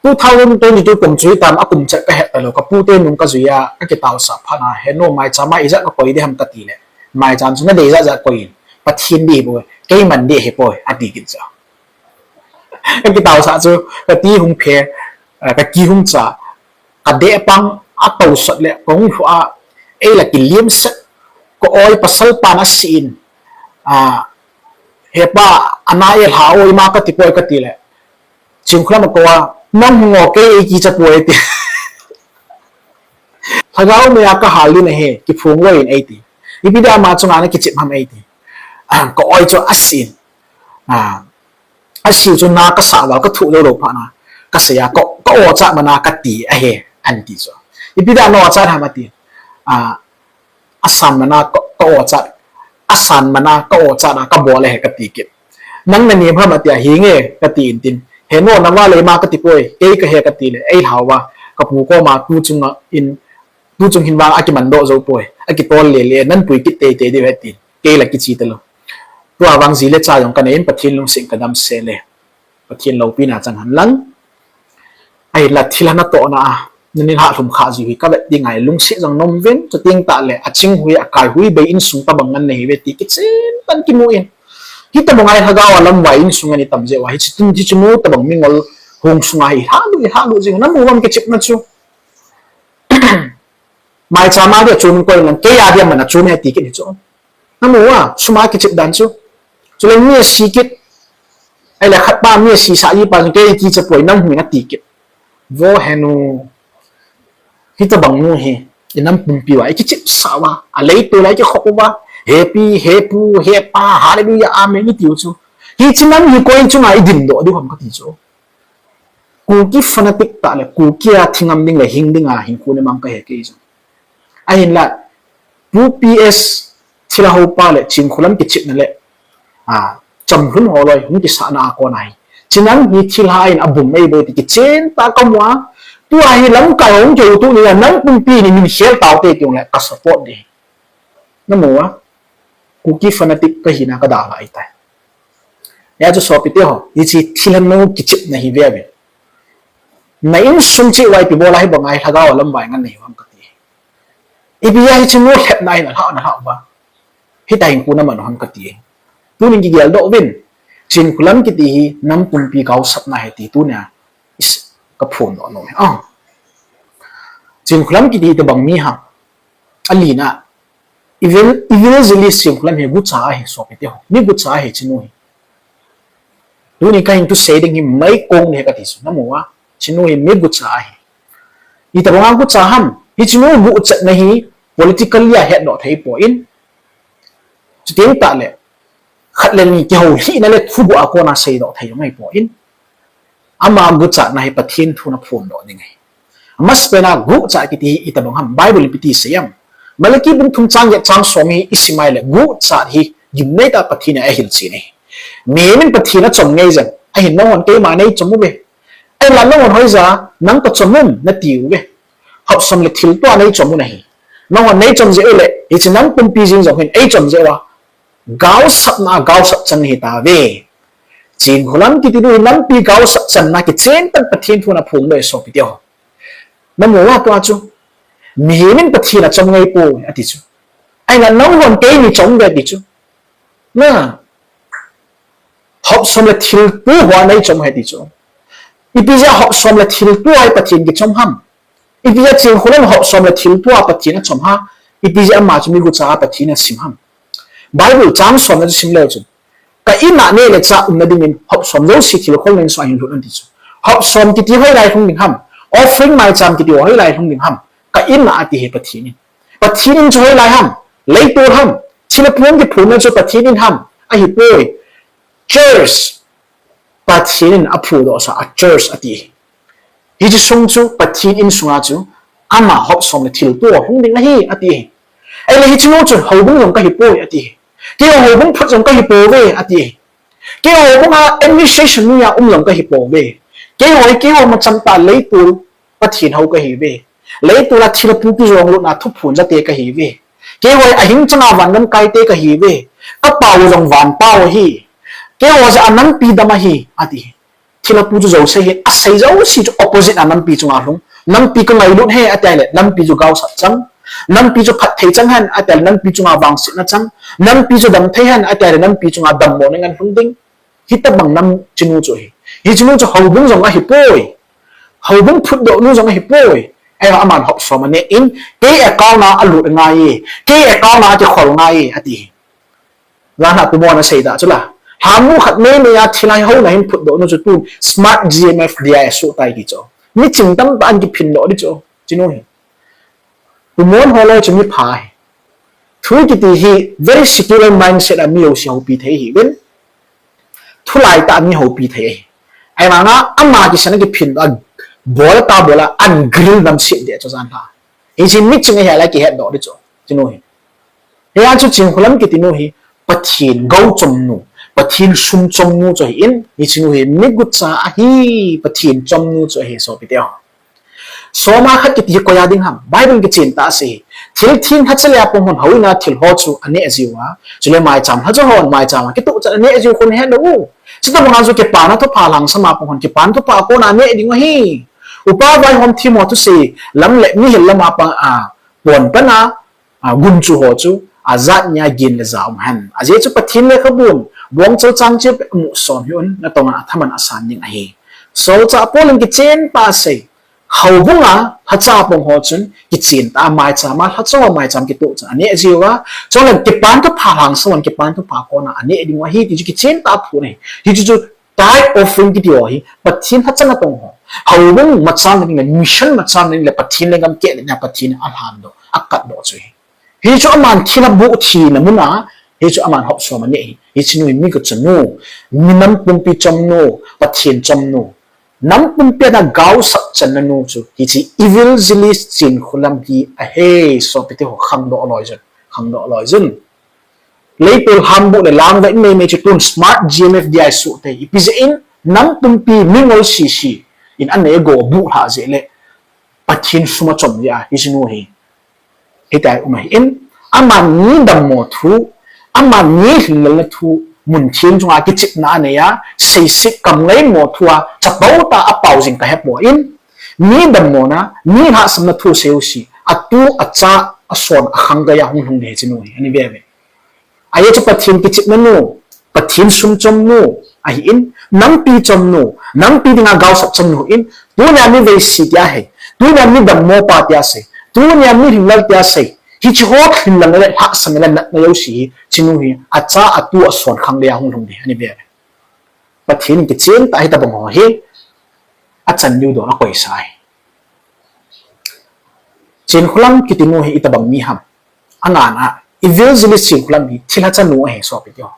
Two thousand twenty-two kum chu hitam a kum chet kahet talou, kapute nung kajui a, kakitaosah phat a, henu maicham a ijat kakoi ding ham kati le. Maicham chu nadei jat jat koi in. Pathen ding bou, keiman ding hipoi, ati kit chu. Kakitaosah chu, kati hung phe, eh, kaki hung cha, kadeh pang, atosot le, kahung lhu a, eila kilim set, ka oi pasal pan asi in, ah, hepa, ana e lha o ima kati poi kati le. Chinkholam a kou a, Nang hung o, kei ei kicha poi ati. Lhagao mei a kahal in ahi, kiphong loi in eiti. Ipi dia ama chunga nakichep ham eiti. Ka oi chu asin. Asiu chu na kasah val, kathuh lou lou phat na. Kasei a, ka, ka ochat mana kati ahi, anti chu. Ipi dia na ochat ham ati. Asan mana ka, ka ochat. Asan mana ka ochat a kabol ahi kati kit. Nang nanem ham atia, hinge kati in tin. He no, nava le ima kati poi, kei kahe kati le, eilhauva, kapu koma tuchung in, tuchung hin vang akimandoh jou poi, akitol le le, nanpui kit teitei diu ahi tin. Kei la kiche talou. Tua vang ji le cha jong kanei in Pathen lungset in kadamsel e. Pathen loupina chang hen lang. Ahinla thilha natohna a, nanilhah lhum kha jiu hi kavet ding ahi, lungset jong nom uvin, chuteng tahle aching hui, akai hui bei insung tobang ngan nahiuve ti kichen tah in kimu in. Hitobang a lhagao a lamvai insung ani tam jeh uva, hiche tun, hiche nu tobang mingol hung sunga hi lhalut, lhalut jing, namu uvam kichepna chu. Maicham a dia chun koi lang, kei a dia mana chun e ti kit hi chu. Namu uva, sum a kichep dan chu. Chule mi asi kit. Ahile khat pa mi asisah ji pa chun kei kicha poi, nang hung in ati kit. Vo henu. Hitobang nu hi, inam pumpi uva ikichepsah uva, aleitol a ikikhop uva, he pi, he pu, he pa, hallelujah, amen itiu chu. Hiche nam hi koi chunga idindoh diu ham kati chu. Kuki fanatic tah le Kuki a thi ngam ding le hing dinga hinkho nei mang kahe kei jong. Ahinla Pu P S thilha houpa le Chinkholam kichepna le chamlhun ho loi hung kisahna a kon ahi. Hiche nam hi thilha in abum eiboi ti kichen tah kamu a. Tua hi lamkai hung kihoutoh ni a, nang pumpi ni min khel taute ti jongle ka support ding. Namu uva, Kuki fanatic kahina kadalhah ahitai. Hijeh chun sopite ho, hiche thilha nu kichepna hi ve uvin. Na insung cheh uva ipi bol a hibanga lhagao a lamvai ngan nahiu ham kati. Ipi a hiche nu lhepna in alhah nalhah uva, hitia hinkho naman u ham kati. Tunin kigeldoh uvin. Chinkholam kiti hi nam pumpi gaosapna ahi ti tunia kaphondoh nom e. Chinkholam kiti hi tobang mi ham? Alina, evangelist Chinkholam hi gucha ahi sopite ho. Mi gucha ahi hiche nu hi. Tuni kahin thusei ding hi meikong ni ahi kati chu. Namu uva, hiche nu hi mi gucha ahi. Itobanga gucha ham? Hiche nu guchatna hi politically a hetdoh thei poi. Chuteng tahle khat le ni kihoulhihna le thuguh a kona seidoh thei jong ahipoi. Ama guchatna hi Pathen thun aphondoh ding ahi. Amasapen a guchat kiti hi itobang ham? Bible in ipi ti sei ham? Malachi bung thum chang get chang som hi isim a ahile guchat hi gimneitah a Pathen in ahilchen ahi. Mihem in Pathen achom ngei jeng, ahin nanghon keima neichom uve. Ahinla nanghon hoija nang kachom um natiuve. Hopsom le thiltua neichom u ahi. Nanghon neichom jeh u le hiche nam pumpi jeng jong hin eichom jeh uva, gaosapna a gaosap chan hitauve. Chinkholam kiti nu hi nampi gaosap channa kichen tah in Pathen thun aphongdoh e sopite ho. Namu uva tua chu? Mihem in Pathen achom ngei poi ati chu. Ahinla nanghon keini chom uve ati chu. Hopsom le thiltua neichom uve ati chu. Ipi jeh a hopsom le thiltua hi Pathen kichom ham? Ipi jeh a Chinkholam hopsom le thiltua Pathen achom ham? Ipi jeh a ama chu mi gucha a Pathen in asim ham? Bible chang somna chu sim leu chun, ka in a neh le chah umna dingin hopsom jouse thilkholna in sunga hinlut un ati chu. Hopsom kiti hoilai lhung ding ham? Offering, maicham kiti hoilai lhung ding ham? Ka in a ati hi Pathen in. Pathen in chu hoilai ham? Leitol ham? Thilha pum kiphonna chu Pathen in ham? Ahipoi. Church, Pathen in aphudohsah a church ati hi. Hiche sung chu Pathen in sunga chu ama hopsom le thiltua hung ding ahi ati hi. Ahile hiche nu chun houbung jong kahipoi ati hi. Keiho houbung phut jong kahipouve ati hi. Keiho houbung a administration noiya um jong kahipouve. Keiho hi keiho macham tah leitol Pathen hou kahiuve. Leitol a thilha pu kijonglutna thuphon jate kahiuve. Keiho hi ahing changa van lamkaite kahiuve. Kapau jong vanpau ahi. Keiho jeh a nampi dam ahi ati hi. Thilha pu chu jouse hin asei jouse chu opposite a nampi chunga lhung. Nampi kangailut e ati ahile nampi chu gaosap chang. Nampi chu phatthei chang hen ati ahile nampi chunga vangsetna chang. Nampi chu damthei hen ati ahile nampi chunga dammona ngan lhung ding. Hitobang nam chinu chu ahi. Hichenu chu houbung jong ahipoi. Houbung phutdoh nu jong ahipoi. Ahivang aman hopsom aneh in, kei account a alut angaiye, kei account a akikhol angaiye, ati hi. Janhi pu Mon asei tah chu la. Lhambu khat meimei a thilha houna hin phutdoh nu chu tun smart G M F D I a soh tai ti chu. Mi ching tamtah in kiphin doh di chu. Chinu hi. Pumon ho loi chu mi pha hi. Thu kiti hi very secular mindset a mi ho si hopi thei hi. When thulai tah a mi hopi thei hi. Ahivanga ama kisan a kiphin doh a bol ta bol a an grill nam sit de chu jan ha. Hichi mi ching hi la kihet doh di chu. Chinu hi. Hia chu Chinkholam kiti nu hi Pathen gou chom nu, Pathen sum chom nu chu hi in, hichi nu hi mi gucha ahi, Pathen chom nu chu ahi sopi te ho. Soma khat kiti hi koiya ding ham, Bible kichen tah a sei hi. Thil theng lhacha le a pang hon houin a thil ho chu aneh jiu a, chule maicham lhacha hon maicham a kitoh chan aneh jiu khun helou u. Chuti banga chu kipana thupha lhangsam a pang hon kipana thupha kona aneh ding ahi. Upa vaihom thim ho thusei lam le mihil lam a pang a, pon pan a, a, gunchu ho chu, ajat nia gin le ja um hen. Ajeh chu Pathen lekhabun, bongchal chang chu mu som hi un, natong a thaman asan ding ahi. Solchah Paul in kichen tah a sei, houbung a lhacha pang ho chun, kichen tah a maicham a, lhacha ho maicham kitoh chan aneh jiu a, chule kipana thupha lhangsam hon kipana thupha kona aneh ding ahi, ti chu kichen tah a phun ahi. Hichu chu tithe offering kiti ho hi, Pathen lhacha natong ho. Houbung machal na ding le, mission machal na ding le, Pathen lenggam keh le nia Pathen in alhan doh, akat doh chu hi. Hichu aman thilha buh thina mun a, hichu aman hop som aneh hi. Hichi nu hi mi gucha nu, mi nam pumpi chom nu, Pathen chom nu. Nam pumpi a gaosap channa nu chu, hichi evangelist Chinkholam hi ahi, sopi te ho khangdoh loi jun, khangdoh loi jun. Leipol lhambu le lamvai meimei chu tun smart G M F D I a soh tai. Ipi jeh in nam pumpi mingol sisi in anei go buh lha jeh le Pathen sum a chom jeh a hichi nu hi. Hitia um ahi in, aman mi dammo thu, aman mi lhinglelna thu, mun theng chunga kichepna anei a, seiset kam ngaimo thu a, chapang tah a pao jing kahepoi in, mi dammona, mi lhahsamna thu seiu si, atu, acha, ason, akhang geiya hung lhung ding hichi nu hi, ani ve ve. Ajeh chu Pathen kichepna nu, Pathen sum chom nu, ahi in, nampi chom nu, nampi dinga gaosap chom nu in, tunia mi veisi tia sei, tunia mi dammo pa tia sei, tunia mi lhinglel tia sei, hichi ho lhinglel le lhahsam le natna jouse hi, hichi nu hi, acha atu ason khang geiya hung lhung ding, ani ve ve. Pathen kichen tah hitabang ho hi, achan diu don akoisa ahi. Chinkholam kiti nu hi itabang mi ham. Angana, evangelist Chinkholam hi thilha chanu ahi sopi te ho.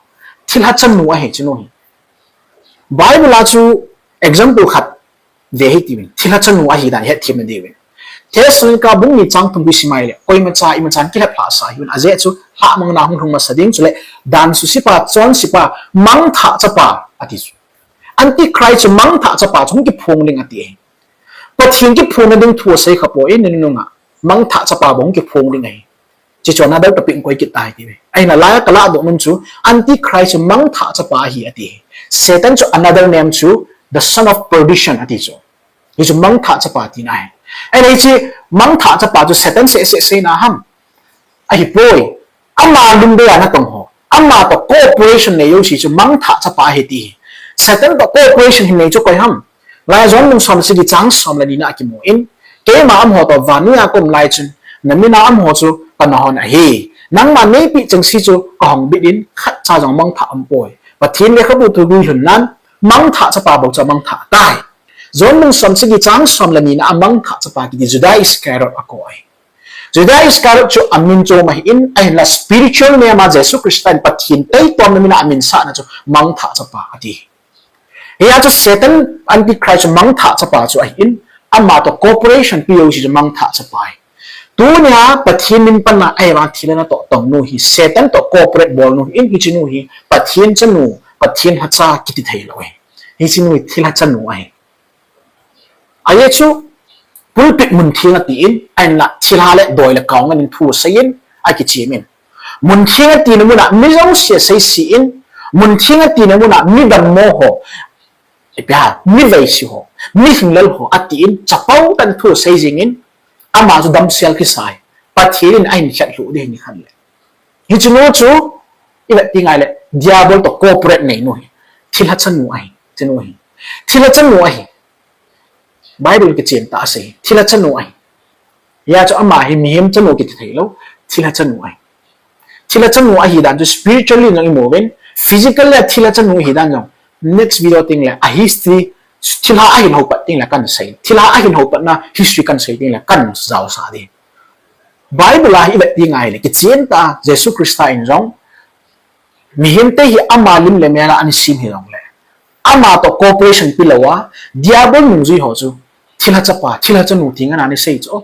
Thilha chanu ahi hichi nu hi. Bible a chu example khat ve hitiuvin. Thilha chanu ahi dan hetthem na diuvin. Thessalonica bung ni chang thum hi simai le, koimacha imacha kilhep lhahsa hiuvin. Ajeh chu lhahmangna hung lhung masa ding chule, dan susepa, chonsepa, mangthah chapa ati chu. Antichrist chu mangthah chapa chu hung kiphong ding ati ahi. Pathen kiphongna ding thu asei khapoi, nunung a mangthah chapa bou hung kiphong ding ahi. Hichu another topic in koi kit tai ti ve. Ahin alai a kalah doh nom chu Antichrist chu mangthah chapa ahi ati. Satan chu another name chu the son of perdition ati chu. Hichu mangthah chapa tina ahi. Ahin hichi mangthah chapa chu Satan seh seh seina ham. Ahipoi. Ama lungdei a natong ho, ama toh cooperation nei jouse chu mangthah chapa ahi ti. Satan toh cooperation hin nei chu koi ham. Lai John bung som le sagi chang som le ni na akimun, keima amaho toh vannoi a kaum lai chun, namin a amaho chu kana hon ahi. Nangma neipi chengse chu kahongbit in khatcha jong mangthah aumpoi. Pathen lekhabu thu guilhun nan, mangthah chapa bou chu amangthah tai. John bung som le sagi chang som le ni na a mangthah chapa kiti Judas Iscariot akou ahi. Judas Iscariot chu amin chom ahin, ahinla spiritual name a Jesu Christa in Pathen taitomna min a amin sahna chu mangthah chapa ati. Hia chu Satan Antichrist chu mangthah chapa chu ahin, ama toh cooperation pe jouse chu mangthah chapa ahi. Tunia Pathen min panna ahivang thilha natoh tong nu hi, Satan toh cooperate bol nu hin, hichi nu hi Pathen chanu, Pathen lhacha kiti thei lou ahi. Hichi nu hi thilha chanu ahi. Ajeh chu pulpit mun theng atin, ahinla thilha le doi le kau ngen in thu asei in, akichim in. Mun theng atina mun a mi jouse aseise in, mun theng atina mun a mi dammo ho, ipi ham, mi veisi ho, mi lhinglel ho atin, chapang tah in thu asei jing in, ama chu damsel kisa ahi. Pathen in ahin lhetlhuh ding ahi nikhat le. Hichi nu chu, ivet ti ngai le, Diabol toh cooperate nei nu ahi. Thilha chanu ahi, chanu ahi. Thilha chanu ahi. Bible kichen tah a asei, thilha chanu ahi. Hia chu ama hi mihem chanu kiti thei lou, thilha chanu ahi. Thilha chanu ahi dan chu spiritually nang imu uvin, Physical le thilha chanu hi dan jong next video teng le a history, thilha ahin ho pat teng le kan sei. Thilha ahin ho pat na history kan sei teng le kan jaosa ding. Bible a hi i vet ding ahile, kichen tah a Jesu Christa in jong, mihemte hi ama lim le mel a ana sem hi jongle, ama toh cooperation pe lou a, Diabol nungjui ho chu, thilha chapa, thilha chanu ti ngen a ana sei chu.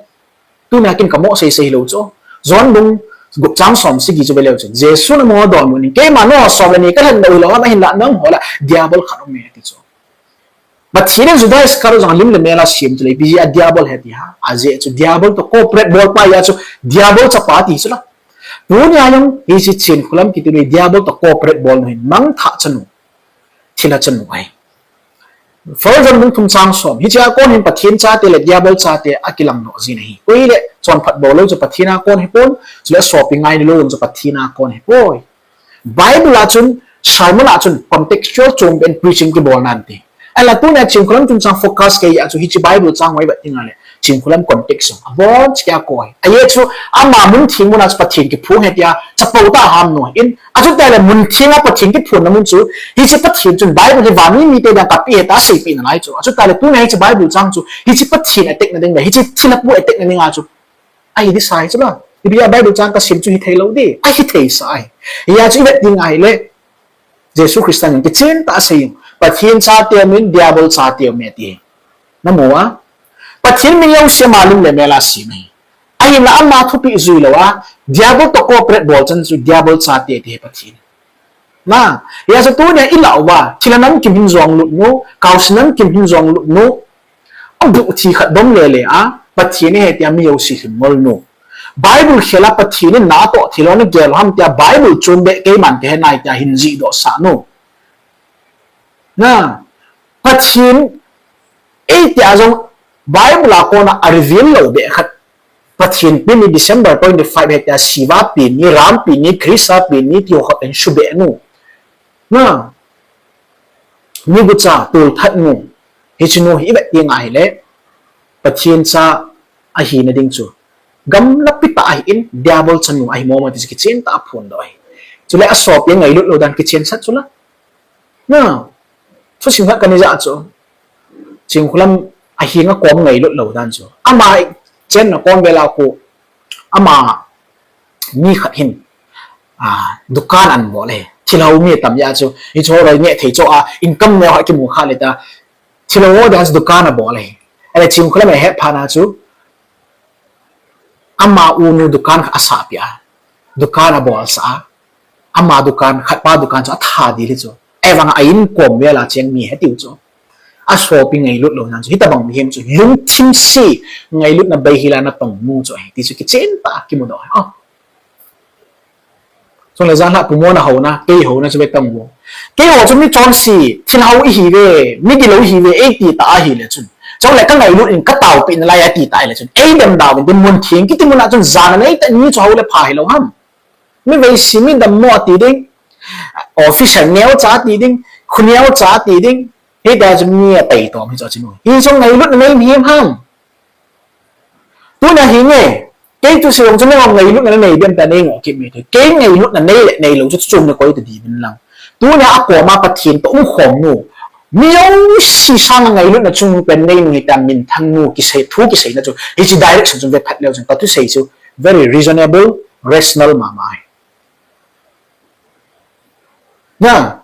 Tuna kin ka mo sei sei lou chu. John bung gup chang som sagi chu ve leu chun, Jesu in amaho adonbut in, keima nangho som le ni ka lhen doh hilou ham, ahinlah nangho lah Diabol khat aume, ati chu. Pathen in Judas Iscariot jong lim le mel a sem chu le, ipi jeh a Diabol ahi ti ham? Ajeh chu Diabol toh cooperate bol pa ahi chu, Diabol chapa ti chu la. Tunia jong hiche Chenkholam kiti nu hi Diabol toh cooperate bol nu ahin, mangthah chanu, thilha chanu ahi. First John bung thum chang som. Hiche a kon hin Pathen chate le Diabol chate akilang doh jin ahi. Koi le chonphat bol lou chu Pathen a kon ahipon, chule sopi ngai lou chu Pathen a kon ahipoi. Bible a chun, sermon a chun contextual chom beh in preaching kibol nan ti. Ahinla tunia Chenkholam chungchang focus kei a chu hiche Bible chang ho i vet ding ahile, Chenkholam context jong abon cheh a koi. Ajeh chu ama mun theng mun a chu Pathen kiphong ahi tia chapang tah a ham nu ahin, achuti le mun theng a Pathen kiphonna mun chu, hiche Pathen chun Bible hi van mi mite dang kapeh ahi tia aseipeh nalai chu. Achuti le tunia hiche Bible chang chu hiche Pathen attack na ding le hiche thilha pu attack na ding a chu ahi ding sa ahi chu la. Ipi a Bible chang kasem chu hithei lou ding, ahithei sa ahi. Hia chu i vet ding ahile, Jesu Christa in kichen tah a asei, Pathen chate aumin, Diabol chate aume ati. Namu a? Pathen mi jouse ama lim le mel a sem ahi. Ahinla ama thupeh jui lou a, Diabol toh cooperate bol chan chu Diabol chate ati ahi Pathen. Na, hia chu tunia i lah uva, thilha namkim hin jong lut nu, kaosi namkim hin jong lut nu, abuh thi khat dom le le a, Pathen ahi tia mi jouse hin ngol nu. Bible khel a Pathen in natoh thilha nagel u ham tia Bible chom beh keiman kahe nai tia hin jihdoh sah nu. Na, Pathen ei tia jong Bible a kona a reveal lou beh khat. Pathen pen ni December twenty-five ahi tia Shiva pen ni, Ram pen ni, Krista pen ni ti ho khat in subeh nu. Na, migucha, tolthat nu. Hiche nu hi i vet ding ahile, Pathen cha ahina ding chu gamla pi tah ahin, Diabol chanu ahi mong mong ti chu kichen tah a phondoh ahi. Chule asopi ngailut lou dan kichen sah chu la. Na, thusim khat kana ja chu, Chenkholam ahenga kom ngailut lou dan chu, ama chenna kom vel a khu, ama mi khat hin, a, dukan ana bol e. Thilha ho mi tam jeh a chu, hiche ho loi neh thei chu a, income neo khat kimu kha le ta, thilha ho dan chu dukan abol e. Ahile Chenkholam ahet phat na chu, ama unu dukan khat asahpeh a, dukan abolsah a, ama dukan, khatpa dukan chu atha dil hi chu. Ahivanga a inkom vel a cheng mi ahi tiu chu. Asopi ngailut lou dan chu, hitobang mihem chu lungthim se, ngailutna bei hel a natong nu chu ahi ti chu kichen tah a kimudoh ahi. Chule janlhah pumona houna, kei houna chu ve tang vo. Keiho chu mi chonse, thilha ho ihiuve, mi gilou ihiuve eiti ta ahile chun, chule ka ngailut in ka taopeh nalai ati ta ahile chun, eidem dauvin tin, mun theng kiti mun a chun jana neitah ni chu hou le pha hilou ham? Mi veise, mi dammo ati ding, officer neocha ati ding, khu neocha ati ding, hitia chu mi ataitom hi chu achinu. Hichu ngailutna nei mihem ham? Tunia hinge, kei thusei jong chu nangho ngailutna nanei dem tia nei ngoh kit mi thei. Kei ngailutna nei le neilou chu chom na koi ta diuvin lang. Tunia akoma Pathen toh umkhom nu, mi jouse sanga ngailutna chungpen nei nu hitia minthang nu kisei, thu kiseina chu, hiche direction chu ve phat leu chun ka thusei chu very reasonable, rational mama ahi. Na,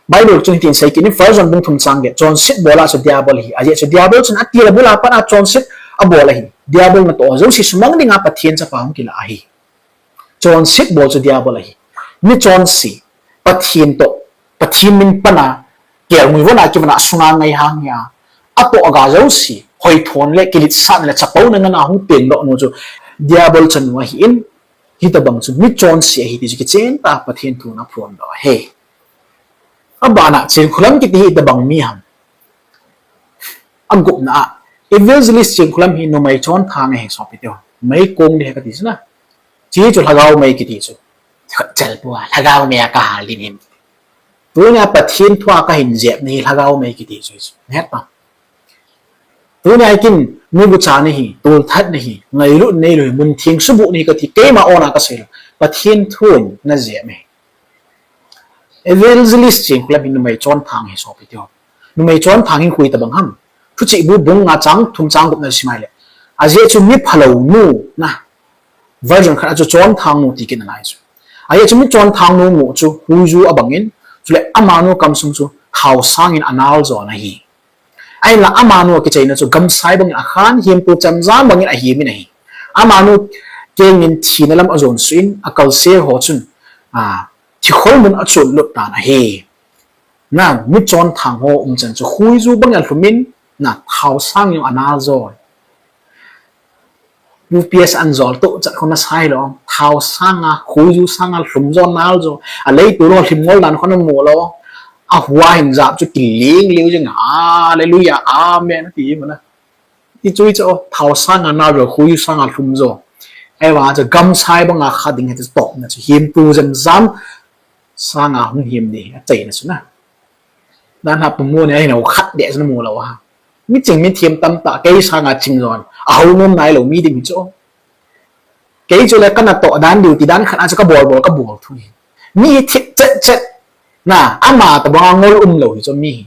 Bible chun hitin asei kit in, First John bung thum chang get, chonset bol a chu Diabol ahi. Ajeh chu Diabol chun atil abul a pat a chonset abol ahi. Diabol natoh jouse sumang dinga Pathen chapa hung kilah ahi. Chonset bol chu Diabol ahi. Mi chonse, Pathen toh, Pathen min pan a, kelngoi von a kivon a asunga ngai hang hi a, atoh aga jouse hoithon le kiletsahna le chapouna ngen a hung pengdoh nu chu Diabol chanu ahin, hitobang chu mi chonse ahi ti chu kichen tah a Pathen thun aphondoh ahi. Abana Chenkholam kiti hi itobang mi ham? Agupna a, Evangelist Chenkholam hi numei chonthang ahi sopi teho. Meikong ding ahi kati chu na. Hiche chu lhagao mei kiti chu, khat chel pua, lhagao mei a kahal ding ahi. Tunia Pathen thua kahin jepna hi lhagao mei kiti chu, nahet pam? Tunia kin migucha nahi, tolthat nahi, ngailut neilou hi, mun theng subuh nahi kati, keima ona kasei lou. Pathen thun najep ahi. Evangelist Chinkholam hi numei chonthang hi sopi teho. Numei chonthang hi koi tabang ham. Thuchih bu bung nga chang thum chang gup na sim ahile, ajeh chu mi phalou nu na. Version khat a chu chonthang nu ti kit nalai chu. Ajeh chu mi chonthang nu mu chu huiju abang in, chule amanu kamsung chu thao sang in anal jo ahi. Ahinla amanu akichaina chu gamsai bangin akhan, hempu chemjam bangin ahem in ahi. Amanu kengin thina lam ajon suh in, akalse ho chun, a, thikhol mun a chun lut tan ahi. Na, mi chonthang ho umchan chu huiju bangin alhum in, na, thao sang in anal jo. U P S an jol toh chat khona sai lo. Thao sanga, huiju sanga lhum jo nal jo. Alei tu lo lhim ngol dan khona mu lo. Ahua hin jap chu kiling liu jing. Hallelujah. Amen. Ti mana. Ti chu chu thao sanga nal jo, huiju sanga lhum jo. Ahivang chu gamsai banga kha ding hi chu topna chu. Hempu chemjam sanga hung hem ding achaina chu na. Dan ha pu mu ni ahin ho khat de chu na mu lo ha. Mi ching mi them tamtah kei sanga ching jon. Ahou nom nailou mi ding hi chu. Kei chu le kana toh dan diu ti dan khat a chu kabol bol kabol thu hi. Mi hi thip chet chet. Na, ama tabanga ngol umlou hi chu mi hi.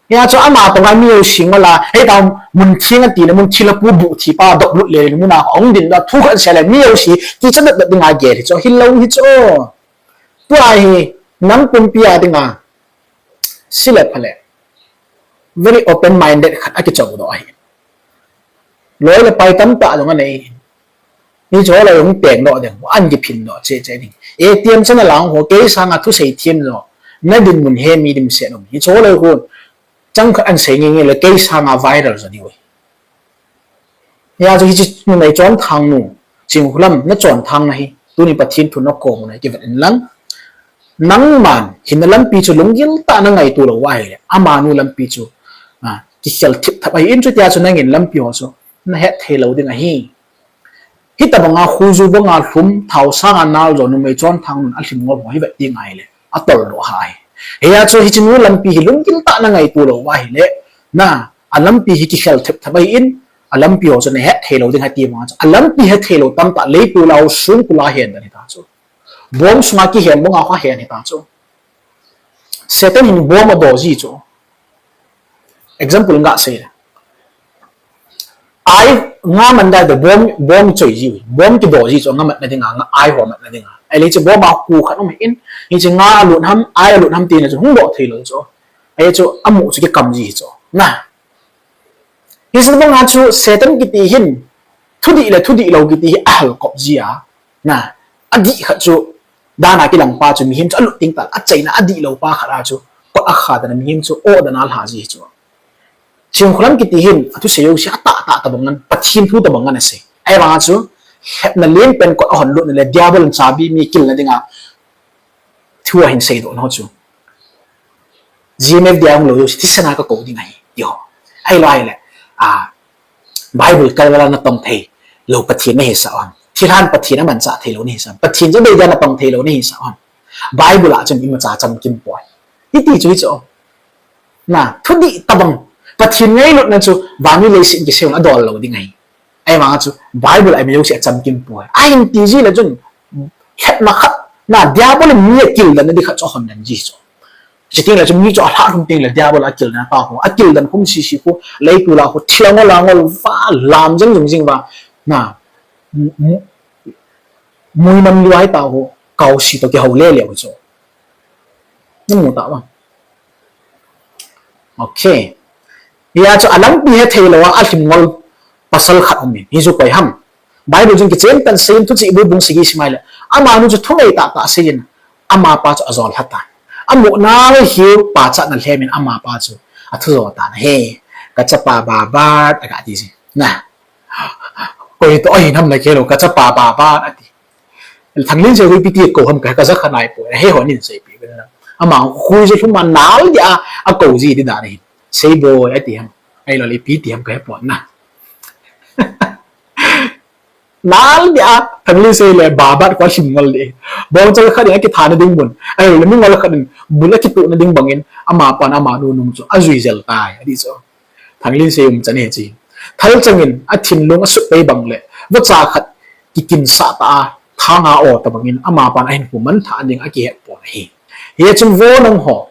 Hia chu ama tabanga mi jouse ngol a, hei ta mun theng ati le mun thil a pu bu thi pa dop lut le le mun a hung din da thu khat se le mi jouse ti chan dat dat dinga gel hi chu, hilou hi chu. Tua hi, nang pumpi a dinga, sile phale. Very open minded khat akichou doh ahi. Loi le pai tamtah jong anei. Hiche ho le hung peng doh ding, an kiphin doh che che ding. A T M chana lang ho, kei sanga thusei them jo. Na dinmun he mi dimset um. Hiche ho le hun, chang khat an sei nge nge le kei sanga viral jo diu. Hia chu hiche numei chonthang nu, Chinkholam na chonthang na hi, tuni Pathen thu na kom u na kivet in lang. Nangman, hinna lampi chu lunggil tah na ngaito lou ahile, amanu lampi chu, a, kikhel thip thap ahi in chutia chu nangin lampi ho chu, na het thei lou ding ahi. Hitabanga huiju banga lhum thao sanga nal jo numei chonthang nun alhim ngol ho hi vet ding ahile, atol doh ahi. Hia chu hiche nu lampi hi lunggil tah na ngaito lou ahile, na, alampi hi kikhel thip thap ahi in, alampi ho chu na het thei lou ding ahi ti banga chu. Alampi het thei lou tamtah lei pula ho sung pula hen dan hita chu. Bom sunga kihen banga ho hen hita chu. Satan hin bom ado ji chu. Example nga sei le. Ai nga man dai da bom, bom choi ji. Bom kido ji chu nga mat na dinga, nga ai ho mat na dinga. Ahile chu bom a ku khat um in, hiche nga alut ham, ai alut ham tina chu hung doh thei lou chu. Ahi chu amu chu kikam ji chu. Na. Hiche banga chu Satan kiti hin, thudih le thudih lou kiti hi ahal kop ji a. Na, adih khat chu, dana kilang pa chu mihem chu alut ting tal, achaina adih lou pa khat a chu, kot akha dan a mihem chu, o dan a alha ji chu. Chinkholam kiti hin, athusei jouse atah tah tabang ngan, Pathen thu tabang ngan asei. Ahivang a chu, lhepna len pen kot ahon lutna le, diabol in chabi mi kilna dinga, thu ahin seidoh nau chu. G M F D I hung lou jouse, thisan a kakou ding ahi, ti ho. Ahilou ahile, a, Bible kalval a natong thei lou Pathen nahisah u ham. Thilhan Pathen amanchah thei lou nahisah u ham. Pathen chu abeidia natong thei lou nahisah u ham. Bible a chun imacha chamkim poi. Hiti chu hichu. Na, thudih tabang. Pathen ngailutna chu vannoi leiset kisei un adol lou ding ahi. Ahivang a chu Bible a imajouse achamkim poi. Ahin ti ji le chun, lhepna khat, na, diabol in mi akildan na di khat chu ahon dan ji chu. Chuteng le chu mi chu alhah lhum teng le diabol akildan a ta ho. Akildan khum sisi khu, lei pula khu, thil angol angol va, lam jeng jeng jeng va. Na, mu-, mu-, muinam liu ahi ta ho, kaosi toh kihou le le ho chu. Namu ta va. Okay. Hia chu alampi hethei lou a, alhim ngol pasal khat um in. Hichu koi ham. Bible chun kichen tan seiyin Thuchih bu bung sagi sim ahile. Amanu chu thunei tah tah seiyin. Amapa chu ajol lha tan. Amu nau hiu pachatna lhem in amapa chu athu jo tan ahi. Kachapa Babat aga ti ji. Na. Koi toh ahin ham na kei lou, kachapa Babat ati. Thanglinsei hu ipi ti kou ham ka, kaja kha nai poi, ahe hon in seipi uvin lang. Ama hui je lhum a nal dia akou ji ti dan ahi. Sei boi ati ham. Ahilou le ipi ti ham kahe pon na. Nal dia, Thanglinsei le Babat kho alhim ngol di. Bongchal khat in akitha na ding mun. Ahilou le mi ngol khat in bul akituh na ding bangin, amapan amanu nung chu ajui jel tai, ati chu. Thanglinsei umchan ahi chi. Thalchang in athinlung asuh pei bang le, vacha khat kikinsah ta a, thang a o tabang in, amapan ahinkho manthah ding akihet pon ahi. Hichun vo nang ho,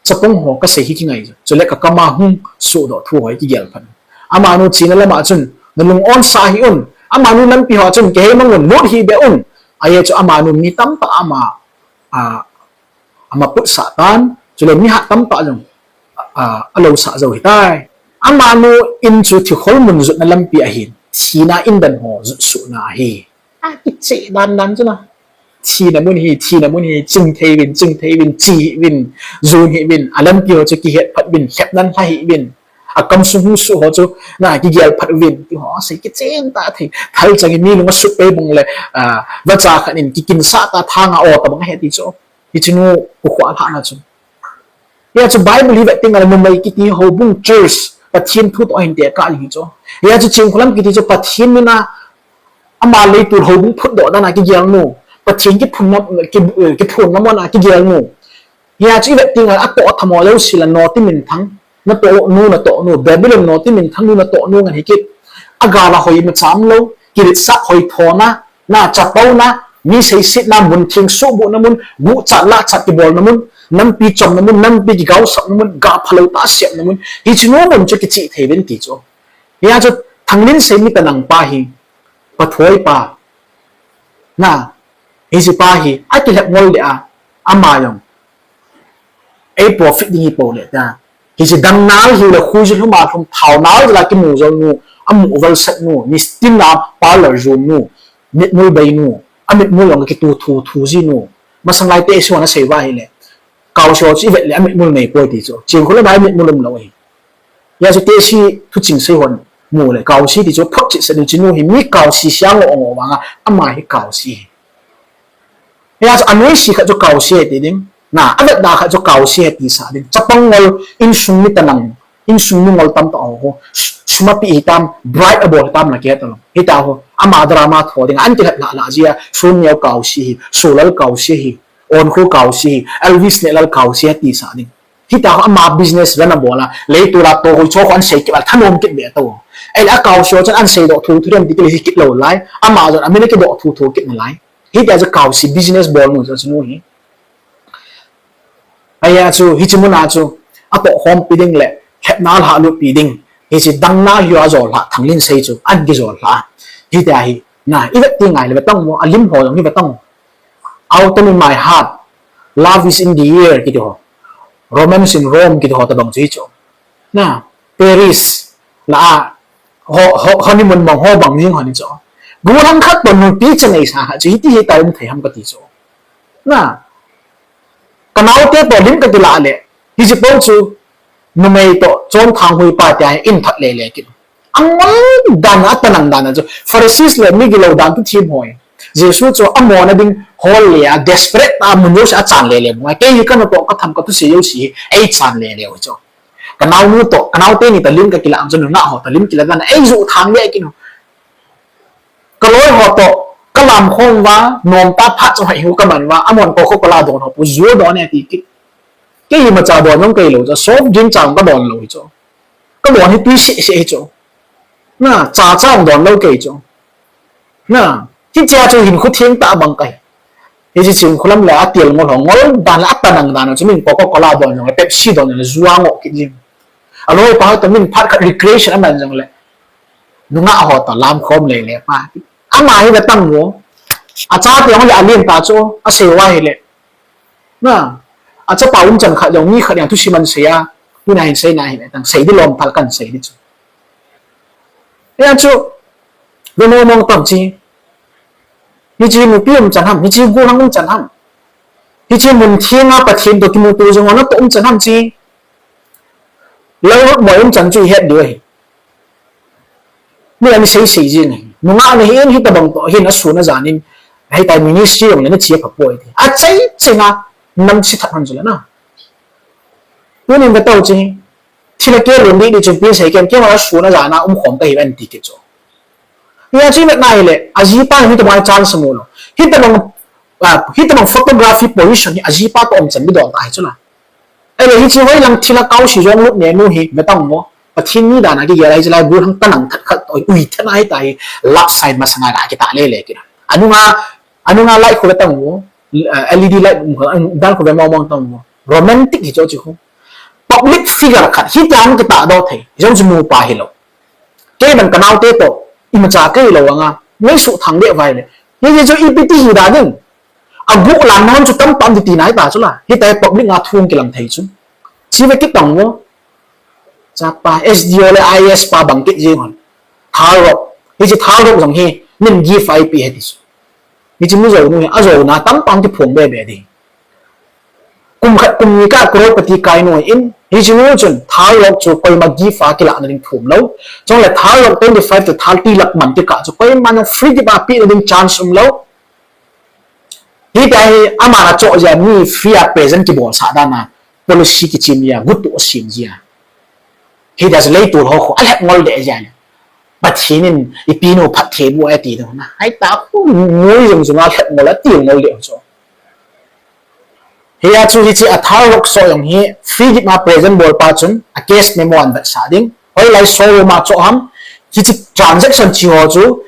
chapang ho kasei hi kingai jo. Chule kakam a hung sohdoh thu ho hi kigel phat. Amanu china lama chun, nalung onsah hih un. Amanu lampi ho chun kihei mang un, lut hih beh un. Ahi chu amanu mi tamtah ama, a, ama putsah tan. Chule mi hat tamtah jong, a, alousah jou hitai. Amanu in chu thikhol mun jutna lampi ahin, thina in dan ho jut suhna ahi. A kicheh dan dan chu na. Thina mun hi, thina mun hi, ching thei uvin, ching thei uvin, che hih uvin, jon hih uvin, alampi ho chu kihet phat uvin, lhepnan lha hih uvin, akamsung hung soh ho chu, na, kigel phat uvin, ti ho, asei kichen tah thei, thal chang hi mi lung asuh pei bang le, a, vacha khat in kikinsah tah thang a o tabang ahi ti chu. Hiche nu, kukhuh lhahna chu. Hia chu Bible hi vet teng le numei kiti houbung church, Pathen thu toh ahin tekah hi chu. Hia chu Chinkholam kiti chu Pathen mina ama leiset houbung phutdoh dan a kigel nu. Pathen kiphunna, ki, kiphunna mun a kigel nu. Hia chu i vet teng le atoh thamo jouse la noti minthang. Natoh nu, natoh nu. Babylon noti minthang nu, natoh nu ngen hi kit. Agal a hoi macham lou. Kiletsah hoi thona. Na, chapouna, mi seisetna mun, theng suhbuhna mun, guchat lachat kibolna mun, nampi chomna mun, nampi kigaosapna mun, ga phalou tah sepna mun, hiche nu mun chu kicheh thei uvin ti chu. Hia chu Thanglinsei mi tanang pa hi, Pathoi pa. Na, hiche pa hi, akilhep ngol le a, ama jong. Ei profit ding hi pou le ta. Hiche damnal hiu le khuiju lhum a lhum thaonal jal a kimu jou nu, amu valsat nu, nistin a parlour jon nu, mitmul bei nu, amitmul jong kitu thu thu ji nu. Masang lai te isi hon asei uva ahile. Kaose ho chu i vet le amitmul nei poi ti chu. Chinkholam a mitmul umlou ahi. Hia chu te isi thuching sei hon mu le kaose ti chu photchet sah ding chu nu hi mi kaose sia ngoh ngoh vang a ama hi kaose hi. Hia chu anoise khat chu kaose ti ding. Na, avetda khat chu kaose ti sah ding. Chapang ngol insung mi tanang, insung mi ngol tamtah ho. Sum ape hitam, bribe abol hitam na kei talou. Hita ho, ama drama tho ding. An kilhep lah lah jia, Sun Neo kaose hi, Sulal kaose hi, Onkho kaose hi, Elvis Nehlal kaose ti sah ding. Hita ho ama business run abol a, leiset a tohoi cho kho an sei kit a thanom kit be to. Ahile akaose ho chun an seidoh thu thu dem ti kile hi kit lou lai, ama jong amin akidoh thu thu kit nalai. Hiti a chu kaose business bol nu chu nu hi. Ahia chu hiche mun a chu atoh khompi ding le lhepna lhahlut pi ding. Hiche damnal hiu a jol lhah Thanglinsei chu an kijol lhah. Hiti a hi na i vet teng le vetang mo alim ho jong hi vetang. Autumn in my heart, love is in the air kiti ho. Romance in Rome kiti ho tabang chu hi chu. Na, Paris la a ho, ho, honeymoon mong ho bang jing hon chu. Gollhang khat toh nupi cha neisa khat chu hiti hi ta um thei ham kati chu. Na, kanaote toh lim kakilah le, hiche pou chu numei toh chonthang hui pa tia in that le le kit. Angol dan a tanang dan a chu Pharisees le mi gilou dan tu thim hoi. Jesu chu amona ding hol le a desperate a mun jouse achan le le bung a. Kei hi kanu toh katham kathuse jouse hi eichan le le chu. Kanaonu toh, kanaote ni toh lim kakilah chu nungah ho toh lim kilah dan a eijoh thang le kit. Kaloi ho toh, kalam khom uva, nomtah phat chu hoi hiu kaman uva, amon Coca-Cola don ho pu ju don e ti kit. Kei hi imacha don jong kei lou chu, soft drink cha jong kadon lou hi chu. Kadon hi tui seh seh hi chu. Na, cha cha jong don lou kei chu. Na, hichea chu hinkho theng tah bang kahi. Hiche Chinkholam le atil ngol ho ngol dan le atanang dan chu min Coca-Cola don jong le Pepsi don jong le ju a ngoh kit jing. Aloi pa toh min phat khat recreation aman jong le. Nungah ho toh lam khom le le pa. Ama hi vetang mo. Achate jong le alen ta chu asei uva hile. Na, achapa umchan khat jong mi khat jong thusim ahin sei a. Tuna hin seina hi vetang sei di lom phal kan sei di chu. Hia chu, ve mo mong tam chi. Hiche nupi umchan ham, hiche gollhang umchan ham. Hiche mun theng a Pathen toh kimuto jing ho natoh umchan ham chi. Lalrutmoi umchan chu ihet diu ahi. Mi ahin sei sei jing ahi. Nungah nahin hitabang toh hin asun ajan in, hitia ministry jong le nache apha poi ti. Achai chai na namse that hon chu le na. Tunin ve tao chi. Thil a kelun dih dih chun pi sei ken, keiman asun ajan a umkhom kahiuve ti kit chu. Hia chu ivet na hile, ajipa hin hitabang chance amu lou. Hitabang, a, hitabang photography position hi ajipa toh umchan didol ta hi chu na. Ahile hiche hoilang thil a kaose jong lut ne nu hi vetang mo. Pathen ni dan a kigel a hiche lai gollhang tanang that khat toh ui thena hita hi love sign masanga ga kitah le le kit na. Anunga, anunga lai khu vetang mo. uh, L E D light um kha, um, dan khu ve mong mong tam mo. Romantic hi chu chu khu. Public figure khat hi tiang ki ta do thei. Jong chu mu pa hi lo. Kei ban ka nau te to. I ma cha kei lo anga. Nei su thang de vai le. Hi hi chu i pi ti hi da ding. A gu lan non chu tam tam ti ti nai ta chu la. Hi ta public nga thung ki lang thei chu. Chi ve ki tang mo. Chapa S D O le I A S pa bang kit jing hon. Thal rok. Hichi thal rok jong hi min gift I P he ti su. Hichi mu jo nu hi a jo na tam pang ti phong be be di. Kum khat kum ni ka crorepati kai nu in. Hichi nu chun thal rok chu koima gift a kila na ding thum lo. Chong le thal rok twenty five to thirty lakh man ti ka chu koima no free gift a pi na ding chance um lo. Hi ta hi ama na cho ja mi free a present ki bol sa da na policy ki chim ja, gu tu sim ja. Hi ta lei tu ho ko a lhep ngol de ja. Pathin in i pi nu phat the bu a ti do na. Hai ta ku ngoi jong jong a lhep ngol a ti ngol de cho. Hi a chu hichi a thal rok so jong hi free gift ma present bol pa chun a case memo an vet sa ding. Hoi lai showroom a cho ham. Hichi transaction chi ho chu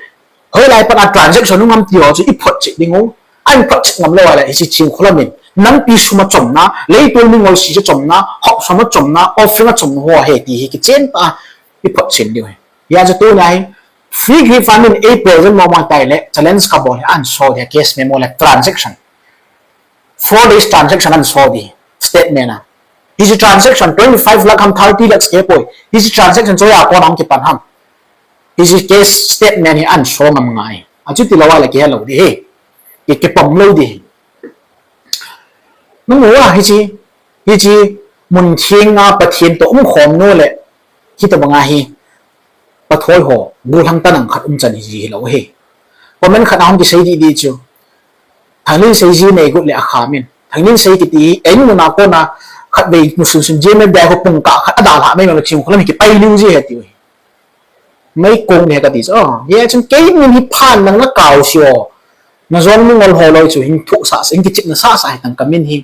Hoi lai pat a transaction nu ngam ti ho chu i phot chik ding u. A i phot chik ngam lo a le hichi Chingkhulam in. Nampi sum a chomna, leitung mi ngol si chu chomna, hop sum a chomna, offering a chomna ho he ti hi kichen ta i phot chin ding u. Ya chu tu na hi. Free gift a min a present mo ma tai le challenge ka bol hi an so dia case memo le transaction. Four days transaction an so di statement a. Hichi transaction twenty five lakh ham thirty lakhs ke poi. Hichi transaction cho ya ko nam ki pan ham. Hichi case statement hi an so ngam ngai. A chu ti lo a le ke lo di he. Ke ke pom lo di he. Nung wa hichi hichi mun thing a Pathin to um khom no le. Hi to banga hi. Pathoi ho, gu hlang ta nang khat um chan hi hi lo he. Comment khat a hong ki sei di di chu. Thangnin sei ji nei gut le a kha min. Thangnin sei ki ti, ei nu na ko na khat vei mu sun sun ji me da ho pung ka khat a da la mai ma Chingkhulam ki pai liu ji he ti u hi. Mai kong ne ka ti chu. Oh, ye chun kei min hi phan nang na kau si o. Na zong mi ngol ho loi chu hin thu sa sa, hin ki chip na sa sa hi tang ka min hi.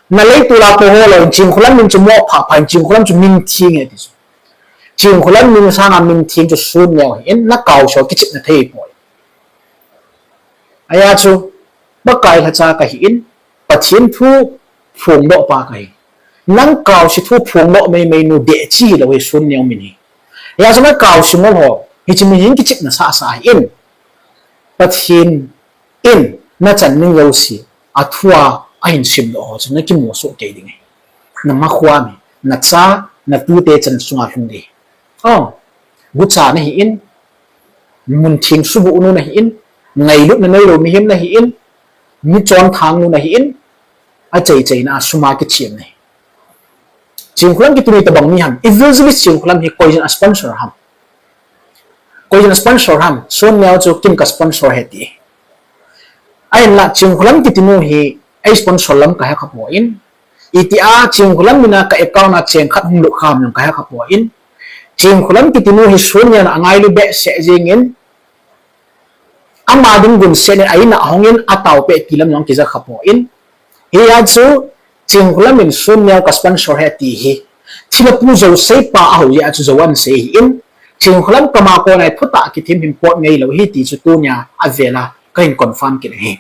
Na lei tu la to ho loi Chingkhulam min chu mo pha pha Chingkhulam chu min thing he ti chu. Chingkhulam min sanga min thing chu sun neo hi in na kau so ki chip na thei poi. Aya chu, Pakai lhacha ka hi in, Pathin thu phung doh pa ka hi. Nang kau si thu phung doh mei mei nu de chi hi lo hi sun neo min hi. Aya chu na kau si ngol ho, hi chi min hin ki chip na sa sa hi in. Pathin in, na chan min lo si, a thua, a hin sim doh ho chu na ki mu so kei ding hi. Na ma khua mi, na cha, na tu te chan sunga lhung di. Oh, gu cha na hi in, mun thing su bu nu na hi in, ngai lut na nei lo mi him na hi in, mi chon thang nu na hi in, a chei chei na suma ki chim na hi. Chingkhulam ki tu ni ta bang mi ham, evangelist Chingkhulam hi koi jin a sponsor ham. Koi jin a sponsor ham, sun neo chu kin ka sponsor he ti. A in la Chingkhulam ki ti nu hi, a sponsor lam ka he ka po in, Iti a Chingkhulam mina ka account a cheng khat hung lut kham jong ka he kha po in. Chingkhulam kiti nu hi sun neo na angai lu be se jing in. Ama ding gun se ne a ina hong in a tau pe ti lam jong kija kha po in. Hi a chu Chingkhulam in sun neo ka sponsor he ti hi. Thila pu jo sei pa a ho ya chu jo an sei hi in. Chingkhulam kama ko nai phuta ki thim him pot ngei lo hi ti chu tunia a vela ka hin confirm ki hi.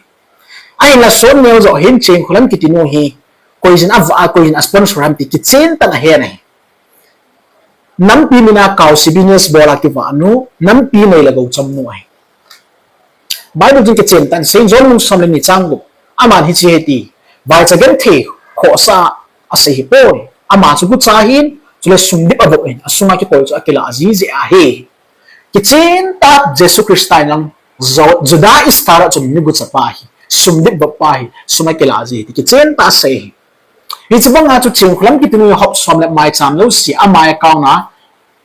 Ahinla sun neo jo hin Chingkhulam kiti nu hi, koijin a va, koijin a sponsor ham ti kichen tan ahe nahi. Nampi mina kau si business bola kiva nu, nampi nei la go cham nu ahi. Bible jin kichen tan Saint John nung som le ni chang gup. Aman hichi heti, vaicha genthei khosa asei hi poi. Ama chu gucha hin, chule sumdip a vop in, asunga kikoi chu akila aji je ahi. Kichen ta Jesu Christa in lang Juda Iscariot chun mi gucha pa hi, sumdip vop pa hi, suma kila ji ti kichen ta sei hi. Hichi banga chu Chingkhulam kiti nu hop som le maicham lo si ama account a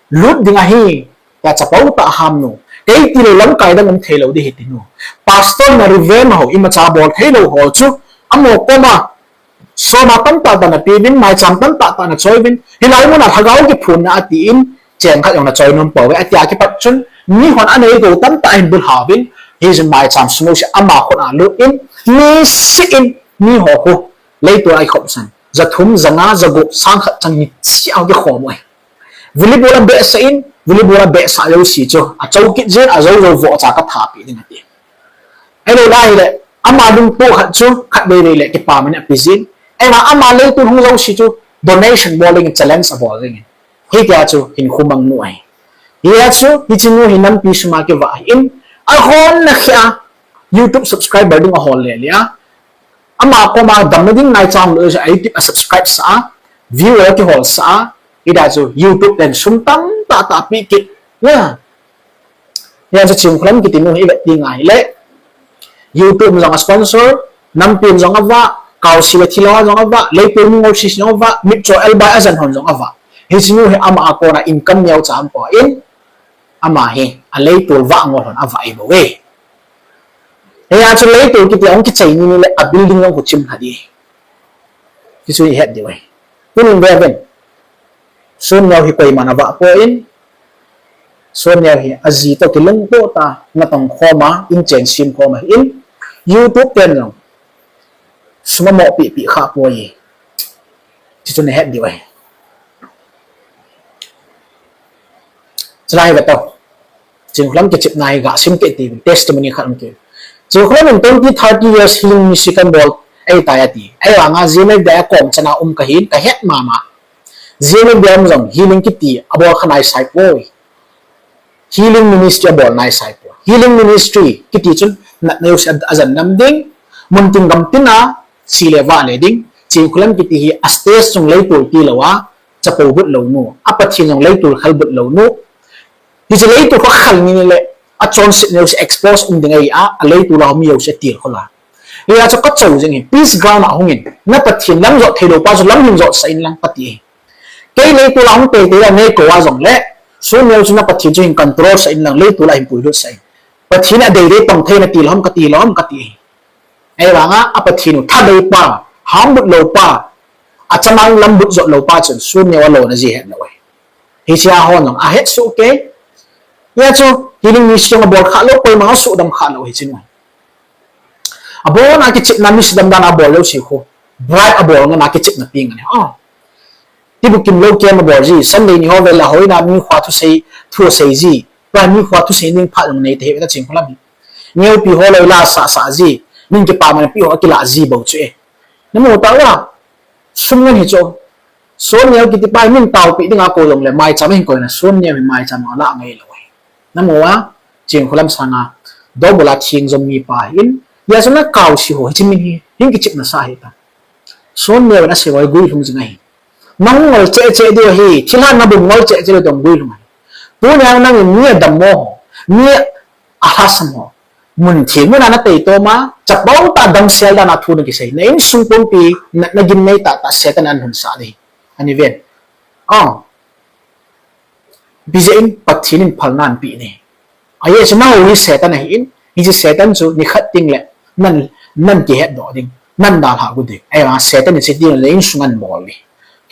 lut ding ahi, ya chapau ta ham nu. Kei ti lo lamkai dang um thei lo di hi ti nu. Pastor na reverend ho, ima cha bol thei lo ho chu, amo koma, Soma tamtah tah na pe uvin, maicham tamtah tah na choi uvin, hilai muna lhagao kiphunna ati in, cheng khat jong na choi nom poi, ati a kipat chun, mi hon anei go tamtah hin bul ha uvin, hi jin maicham sung u si ama khut a lut in, mi si in, mi ho khu, leitu a i khop san, ja thum, ja nga, ja gup, sang khat chang ni si a kikhom u. Volleyball a behsah in, volleyball a behsah jouse chu, a cho kit jin, a jo jo vo cha ka thapi ding ati. Ahilou lai le, ama Kipah ding po khat chu, khat vei vei le kipah man a pi jing. Ahivang ama leitol hung jouse chu, donation bol ding challenge abol ding. Hitia chu hin khumang nu ahi. Hia chu, hiche nu hi nampi sum a kivah ahin, ahon na khia, YouTube subscriber ding ahol le le a. Ama koma damna ding nai chang lou, a YouTube a subscribe sa a, viewer kihol sa a, hita chu YouTube ten sum tamtah tah pi kit. Ya. Hia chu Chingkholam kiti nu hi vet ding ahile. YouTube jong a sponsor, nampi jong avah, kaosi le thilha jong avah, leitol mi ngol si jong avah, mitcho elbai ajan hon jong avah. Hiche nu hi ama a kona income neo cha um poi. Ama hi, a leitol vah ngol hon avah ahi bou ve. Hia chu leitol kiti ahung kichai ni ni le a building jong khu chim lha di. Ti chu i het diu ahi. Tunin ve ven. Sunneo hi koiman avah poi. Sunneo hi aji toh kilungto ta, natong khom a, inchen sim khom a hin. YouTube ten jong. Sum amo pi pi kha poi. Ti chu na het diu ahi. Chulai ve to. Chingkholam kichepna hi ga sim kit ti testimony khat um kit. Chingkholam in twenty, thirty years healing ministry kan bol ahitai ati. Ahivanga G M F D I a kom chana um kahin, ka het mama. G M F D I a um jong healing kiti abol kha nai sai poi. Healing ministry abol nai sai poi. Healing ministry kiti chun natna jouse ajan nam ding, mun tin gam tin a, si le vah le ding. Chingkholam kiti hi a stage jong leitol ti lou a, chapo but lou nu. A Pathen jong leitol khel but lou nu. Hiche leitol kho khel ni le, achonset neo se expose um ding ahi a, a leitol a um neo se til kho la. Hia chu ka chou jing hi, peace ground a hung in, na Pathen lam jot thei lou pa chu lam hin jot sah in lang kati. Kei leitol a hung tei tei la nei kou a jong le, sunneo chu na Pathen chu hin control sah in lang, leitol a hin puilut sah in. Pathen a dei dei tong thei na ti lou ham kati lou ham kati. Ahivanga, a Pathen u thadei pa, ham but lou pa, a chamang lam but jot lou pa chun, sunneo a lona ji het lou ahi. Hiche a hon jong, a het soh kei. Hia chu, healing ministry jong abol kha lou, koima a sudam kha lou hiche nu. Abol na kichepna mi sudam dan abol lou si khu. Bribe abol na kichepna pi ngan ahi. Ah. Tibukim lou kem abol ji, Sunday ni ho vel a hoina mi kho thusei, thusei ji. Tua mi kho thusei ning phat jong nei te he ta Chingkholam hi. Neo pi ho lou la sa sa ji, min kipa man pi ho kila ji bou chu e. Na mu ta la. Sum ngan hi chu. Sunneo kiti pa min tao pi ding a ko jong le mai cham hin koina sunneo hi mai cham a la ngai lou. Na mu a, Chingkholam sanga, dobula thing jom mi pa hin, hia chu na kaosi ho, hiche min hi, hin kichepna sa hi ta. Sunneo na se wai gui lhung jing ahi. Nang ngol che che diu ahi, thilha na bum ngol che che diu dong gui lhung ahi. Tunia nang mi a dammo ho, mi a lhasam ho. Mun theng mun a na tei to ma, chapao ta damsel dan a thu na kisei. Na insung pumpi, na, na gimnei tah tah Satan an hun sa di. Ani ven. Oh. Ipi jeh in Pathen in phalna anapeh ni. Ajeh chu nangho hi Satan ahin, hiche Satan chu nikhat teng le, nan, nan kihetdoh ding, nan dalhah got ding. Ahivang Satan in hiche teng le insung anabol ni.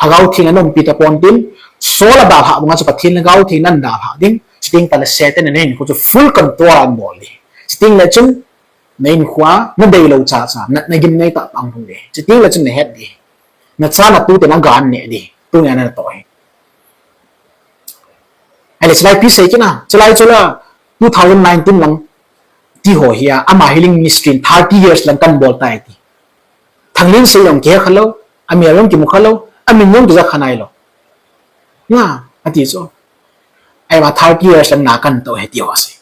Lhagao Theng ana umpi tapon tin, Saul a dalhah banga chu Pathen Lhagao Theng nan dalhah ding, chuteng tah le Satan in nahinkho chu full control anabol ni. Chuteng le chun, nahinkho a, nadei lou cha cha, na, na gimnei tah tah ahung lhung ding. Chuteng le chun nahet ding. Nacha natu te naga neh ding. Tunia natoh hi. Ahile chulai ipi sei kit na, chulai chu la two thousand nineteen lang ti ho hi a, ama healing ministry in thirty years lang kan bol tai ti. Thanglinsei jong kihe kha lou, amel jong kimu kha lou, amin jong kija kha nai lou. Na, ati chu. Ahivang thirty years lang na kan toh hi ti ho sei.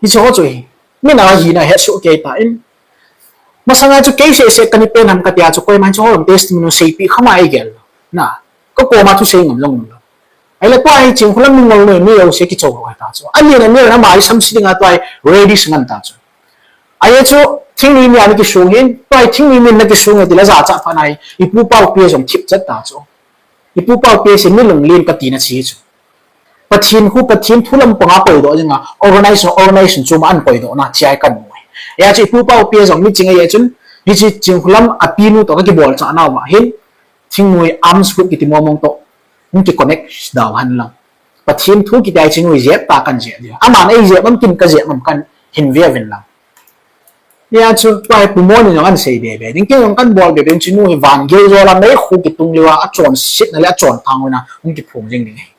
Hiche ho chu hi. Min a hina het soh kei tan. Masanga chu kei seh seh kani pen ham katia chu koima hiche ho jong testimony seipeh kha ma eigel lou. Na, ka koma thusei ngam jong um lou. Ahile tua hi Chingkholam mi ngol noi mi jouse kichou ho ta chu. Ani na mi na mai samse dinga tua hi ready sa ngan ta chu. Ajeh chu, thingnoi mi a na kisong hin, tua hi thingnoi mi na kisong e ti la jachat phat na hi, ipu pa u pi jong thip chat ta chu. Ipu pa u pi se mi lunglen kati na chi chu. Pathen khu, Pathen thu lampang a koidoh dinga, organization, organization chom a an koidoh na, chi a kan mu. Ajeh chu ipu pa u pi jong mi ching ajeh chun, hiche Chingkholam a pi nu toh ka kibol cha nauva hin, thingnoi arms group kiti mong mong toh, hung kiconnect dau hen lang. Pathen thu kiti a hi Chingnu jep ta kan jep ding. Aman ei jep am kin ka jep am kan hin ve uvin lang. Hia chu, tua hi Pu Mon in jong an sei be be ding, kei jong kan bol be be ding, Chingnu hi van gil jol a meikhu kitung lou a, achonsetna le achonthang uvin a, hung kiphong jing ding ahi.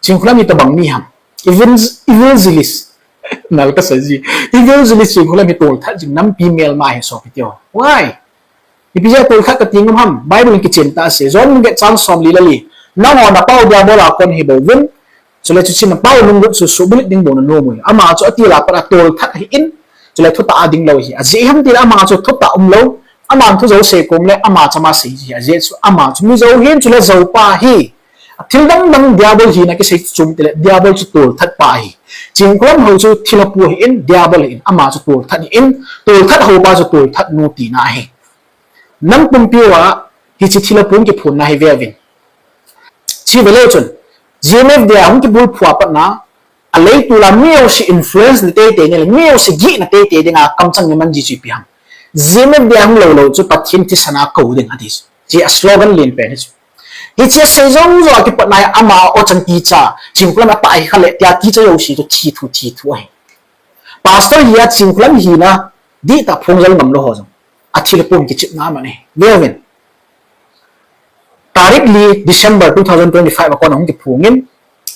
Chingkholam hi tobang mi ham. Evangel-, evangelist. Nal kasa ji. Evangelist Chinkholam hi tolthat jing nampi melma hi sopi teu. Why? Ipi jeh a tolthat kati ngam ham? Bible in kichen tah asei. John bung get chang som li le li. Nangho napau Diabol a kon hi bouvin. Chule chuche napau lunglut chu subulut ding bou nanom uve. Ama chu atil a pat a tolthat ahin. Chule thutah a ding lou ahi. Ajeh ham tile ama chu thutah umlou. Aman thu jou sei kom le ama chama sei ji. Ajeh chu ama chu mi jou hin chule joupa ahi. Thil dang dang Diabol hina kisei chu chom tile Diabol chu tolthat pa ahi. Chinkholam hou chu thilha pu ahin, Diabol ahin, ama chu tolthat ahin, tolthat hou pa chu tolthat nu tina ahi. Nam pumpi uva hiche thilha pu hung kiphonna hi ve uvin. Chi ve leu chun, G M F D I a hung kibulphu a pat na, a leitol a mi jouse influence na teitei ni le, mi jouse gihna teitei dinga kamchang ni man ji chu ipi ham. G M F D I a hung lou lou chu Pathen thisan a kou ding ati chu. Hiche a slogan len pen hi chu. Hiche a sei jou jou a kipat na hi ama o chan kicha, Chinkholam a pa hi kha le tia kicha jouse chu thi thu thi thu ahi. Pastor hi a Chinkholam hina dihtah phongjal ngam lou ho jong. A thilha pu hung kichepna aman ahi. Ve uvin. Tarik li December two thousand twenty-five a kon a hung kiphongin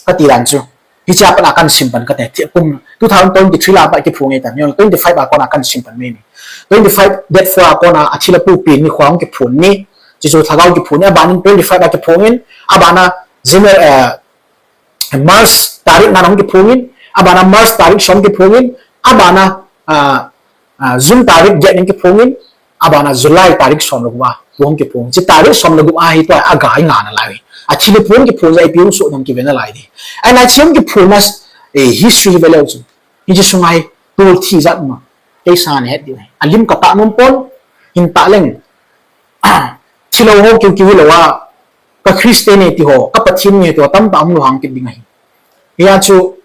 kati dan chu. Hiche a pat a kan sim pan kate. Thi kum two thousand twenty-three la pat kiphong e tan. Twenty-five a kon a kan sim pan me ni. Twenty-five date four a kon a athilha pu pen ni kho a hung kiphong ni. Chuchu lhagao kiphong ni. Abanin twenty-five a kiphongin. Abana January, eh, March tarik nga na hung kiphongin, abana March tarik som kiphongin, abana, ah, ah, June tarik get in kiphongin, abana July tarik som le gup a, hung kiphong. Hiche tarik som le gup a hi tua a gai nga nalai. Athilha pu hung kiphong jeh a ipi hung soh ding kive nalai di. Ahinla hiche hung kiphonna, eh, history hi ve leu chun. Hiche sunga hi tolthi jat ma. Kei sanga nahet diu ahi. Alim katah nom pon, hin tah leng. Thilha ho kiu kiu hilou a, ka Christian e ti ho, ka Pathen mi e ti ho, tamtah hung lou hang kit ding ahi. Hia chu,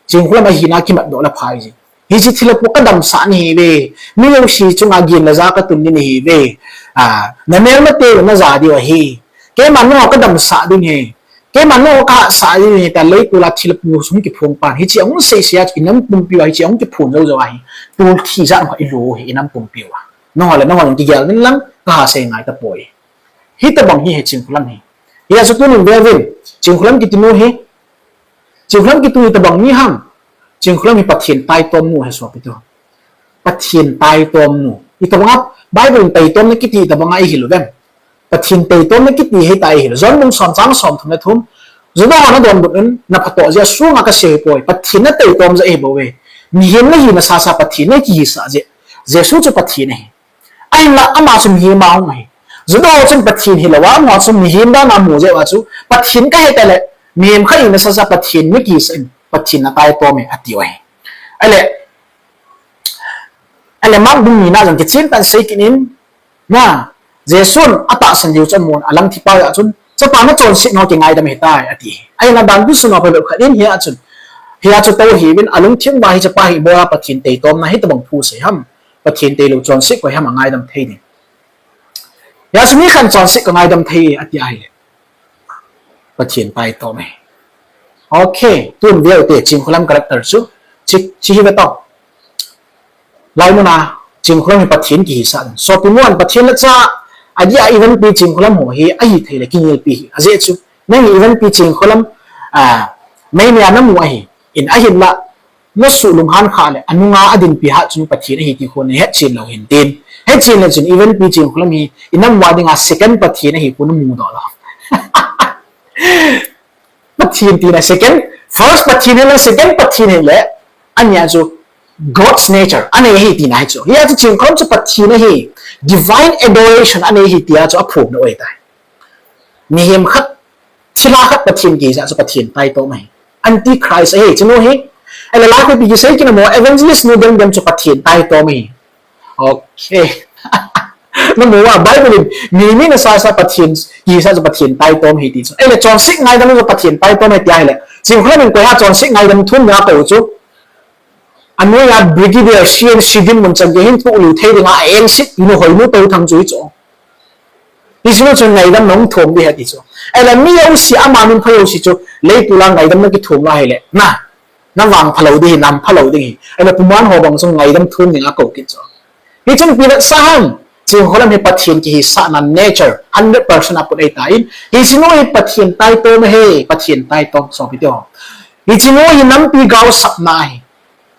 Chinkholam ahina kimatdoh le phai ji. Hiche thilha pu kadamsah nahi ve. Mi jouse chunga gin le ja katun ding nahi ve. Ah, na melmate na ja diu ahi. Keiman nangho kadamsah ding ahi. Keiman nangho kahatsah ding ahi tia leitol a thilha pu hung kiphong pan. Hiche ahung sei sei a chu inam pumpi uva hiche ahung kiphong jou jou ahi. Tolthi jat ho ilu hi inam pumpi uva. Nangho le nangho jong kigel uvin lang, kaha sei ngai tapoi. Hitobang hi ahi Chinkholam hi. Hia chu tunin ve uvin, Chinkholam kiti nu hi. Chinkholam kiti nu hitobang mi ham. Chinkholam hi Pathen taitom nu ahi sopi tu. Pathen taitom nu. Hitobang a Bible in taitomna kiti hitobang a ihil uvem. Pathen taitomna kiti hita ihil. John bung som chang som thum le thum. Juda ho nadonbut un, naphatoh jeh a sunga kasei ahipoi. Pathen nataitom jeh ahi bouve. Mihem nahina sasa Pathen nakihisah jeh. Jesu chu Pathen ahi. Ahinla ama chu mihem a hung ahi. Juda ho chun Pathen hilou a, amaho chu mihem dan a mu jeh uva chu, Pathen kahi tale, mihem khat hina sasa Pathen nakihisah in, Pathen nataitom e, atiu ahi. Ahile, ahile Mark bung ni na jong kichen tah in sei kit in, na, Jesun atahsan diu chu amun, alang thipha jeh chun, chapa nachonset nau kingaidam ahitai, ati. Ahinla dan bu sung a phabep khat in hia chun, hia chu tou hiuvin, alungthim uva hiche pa hi ibola Pathen taitomna hitobang thu sei ham. Pathen tailou chonset koi ham angaidam thei ding. Hia chu mi khat in chonset kangaidam thei, ati ahile. Pathen taitom e. Okay, tun ve ute, Chinkholam character chu. Chi, chi hi ve tao. Laimun a, Chinkholam hi Pathen kihisah. Sopi mun, Pathen le cha, adeh a Evanpi Chinkholam ho hi, ahithei le kingilpi hi. Ajeh chu, nang Evanpi Chinkholam, ah, meimei a namu ahi. In ahinla, nasuh lunghan khah le, anunga adinpi hat chun Pathen ahi ti khu nahet chen lou hin tin. Hetchen le chun Evanpi Chinkholam hi, inam uva dinga second Pathen ahi khu namudoh lou. Pathen tina second, first Pathen hile, second Pathen hile, ania chu God's nature, anei ahi tina hi chu. Hia chu Chinkholam chu Pathen ahi, divine adoration anei ahi tia chu aphongdoh ahitai. Mihem khat, thilha khat Pathen kihisah chu Pathen taitom ahi. Antichrist ahi, chunu hi. Ahile lai khopi kisei kit na mo, evangelist nu dem dem chu Pathen taitom ahi. Okay. Namu uva, Bible in, mi, mi nasa sa Pathen, kihisah chu Pathen taitom ahi ti chu. Ahile chonset ngaidam chu Pathen taitom ahi tia ahile. Chinkholam in koi ham chonset ngaidam thum na kou chu. Anoiya Brigadier C N C dinmun chan gei hin tuh lou thei dinga a engset nu hoinu Touthang chu hi chu. Hichenu chun ngaidam nahung thum ding ahi ti chu. Ahile mi jouse ama min pha jouse chu leitol a ngaidam nakithum lou ahile. Na, navangpha lou ding ahi, nampha lou ding ahi. Ahile puman ho bang chu ngaidam thum dinga kou kit chu. Hichun ipi nasah ham. Chinkholam hi Pathen kihisahna nature, hundred percent aput ahitai. Hichenu hi Pathen taitom ahi, Pathen taitom sopi teho. Hichenu hi nampi gaosapna ahi.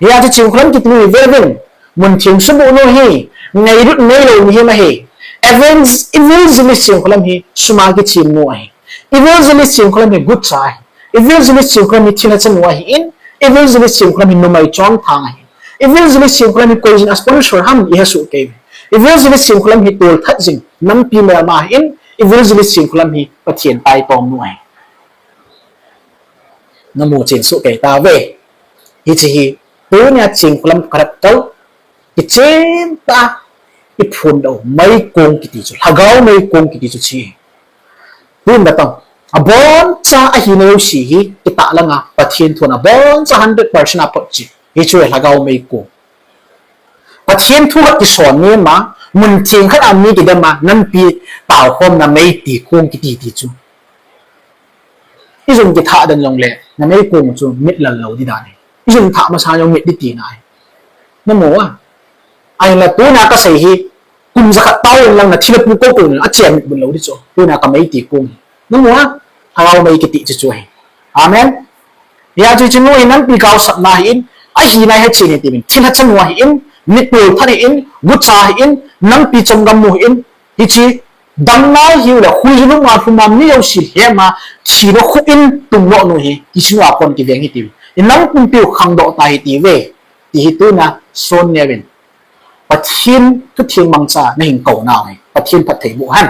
Hia chu Chinkholam kiti nu hi veuvin. Muntheng subuh nu hi, ngailut neilou mihem ahi. Evangel-, evangelist Chinkholam hi suma kichim nu ahi. Evangelist Chinkholam hi gutcha ahi. Evangelist Chinkholam hi thilha chanu ahin, Evangelist Chinkholam hi numei chonthang ahi. Evangelist Chinkholam hi koijin a sponsor ham ihesoh kei. Evangelist Chinkholam hi tolthat jing, nampi melma ahin, Evangelist Chinkholam hi Pathen taitom nu ahi. Namu chen soh kei tauve. Hiche hi, tunia Chinkholam character, kichen tah, iphondoh u, meikong kiti chu, lhagao meikong kiti chu hiche. Tun natong, aboncha ahina jouse hi, kitah langa, Pathen thun aboncha hundred percent aphot chu, hichu lhagao meikong. Pathen thu khat kison nema, muntheng khat a mi kidema, nampi taokhomna meiti kong kiti ti chu. Ijum kithah den jongle, nameikong chu mit lal lou di dan ahi. Ijum thah masa jong mit di tina ahi. Namu a. Ahinla tuna kasei hi, kum jakhat tao inlang nathilha pu kou kou in, ache mit bun lou di chu. Tuna kameiti kong hi. Namu a, lhagao mei kiti chu chu ahi. Amen. Hia chu hiche nu hi nampi gaosapna ahin, ahina hechen hitiuvin, thilha chanu ahin, mi tolthat ahin, gutcha ahin, nampi chongam nu ahin, hiche, damnai hiule, khuilu ma lhuma mi jouse hema, thina khu in tungdoh nu hi, hiche nu a kon kiveng hitiuvin. Inam pumpiu khangdoh ta hitiuve, ti hi tuna son neuvin. Pathen thutheng mangcha nahin kou nau hi, Pathen phatthei boh hen.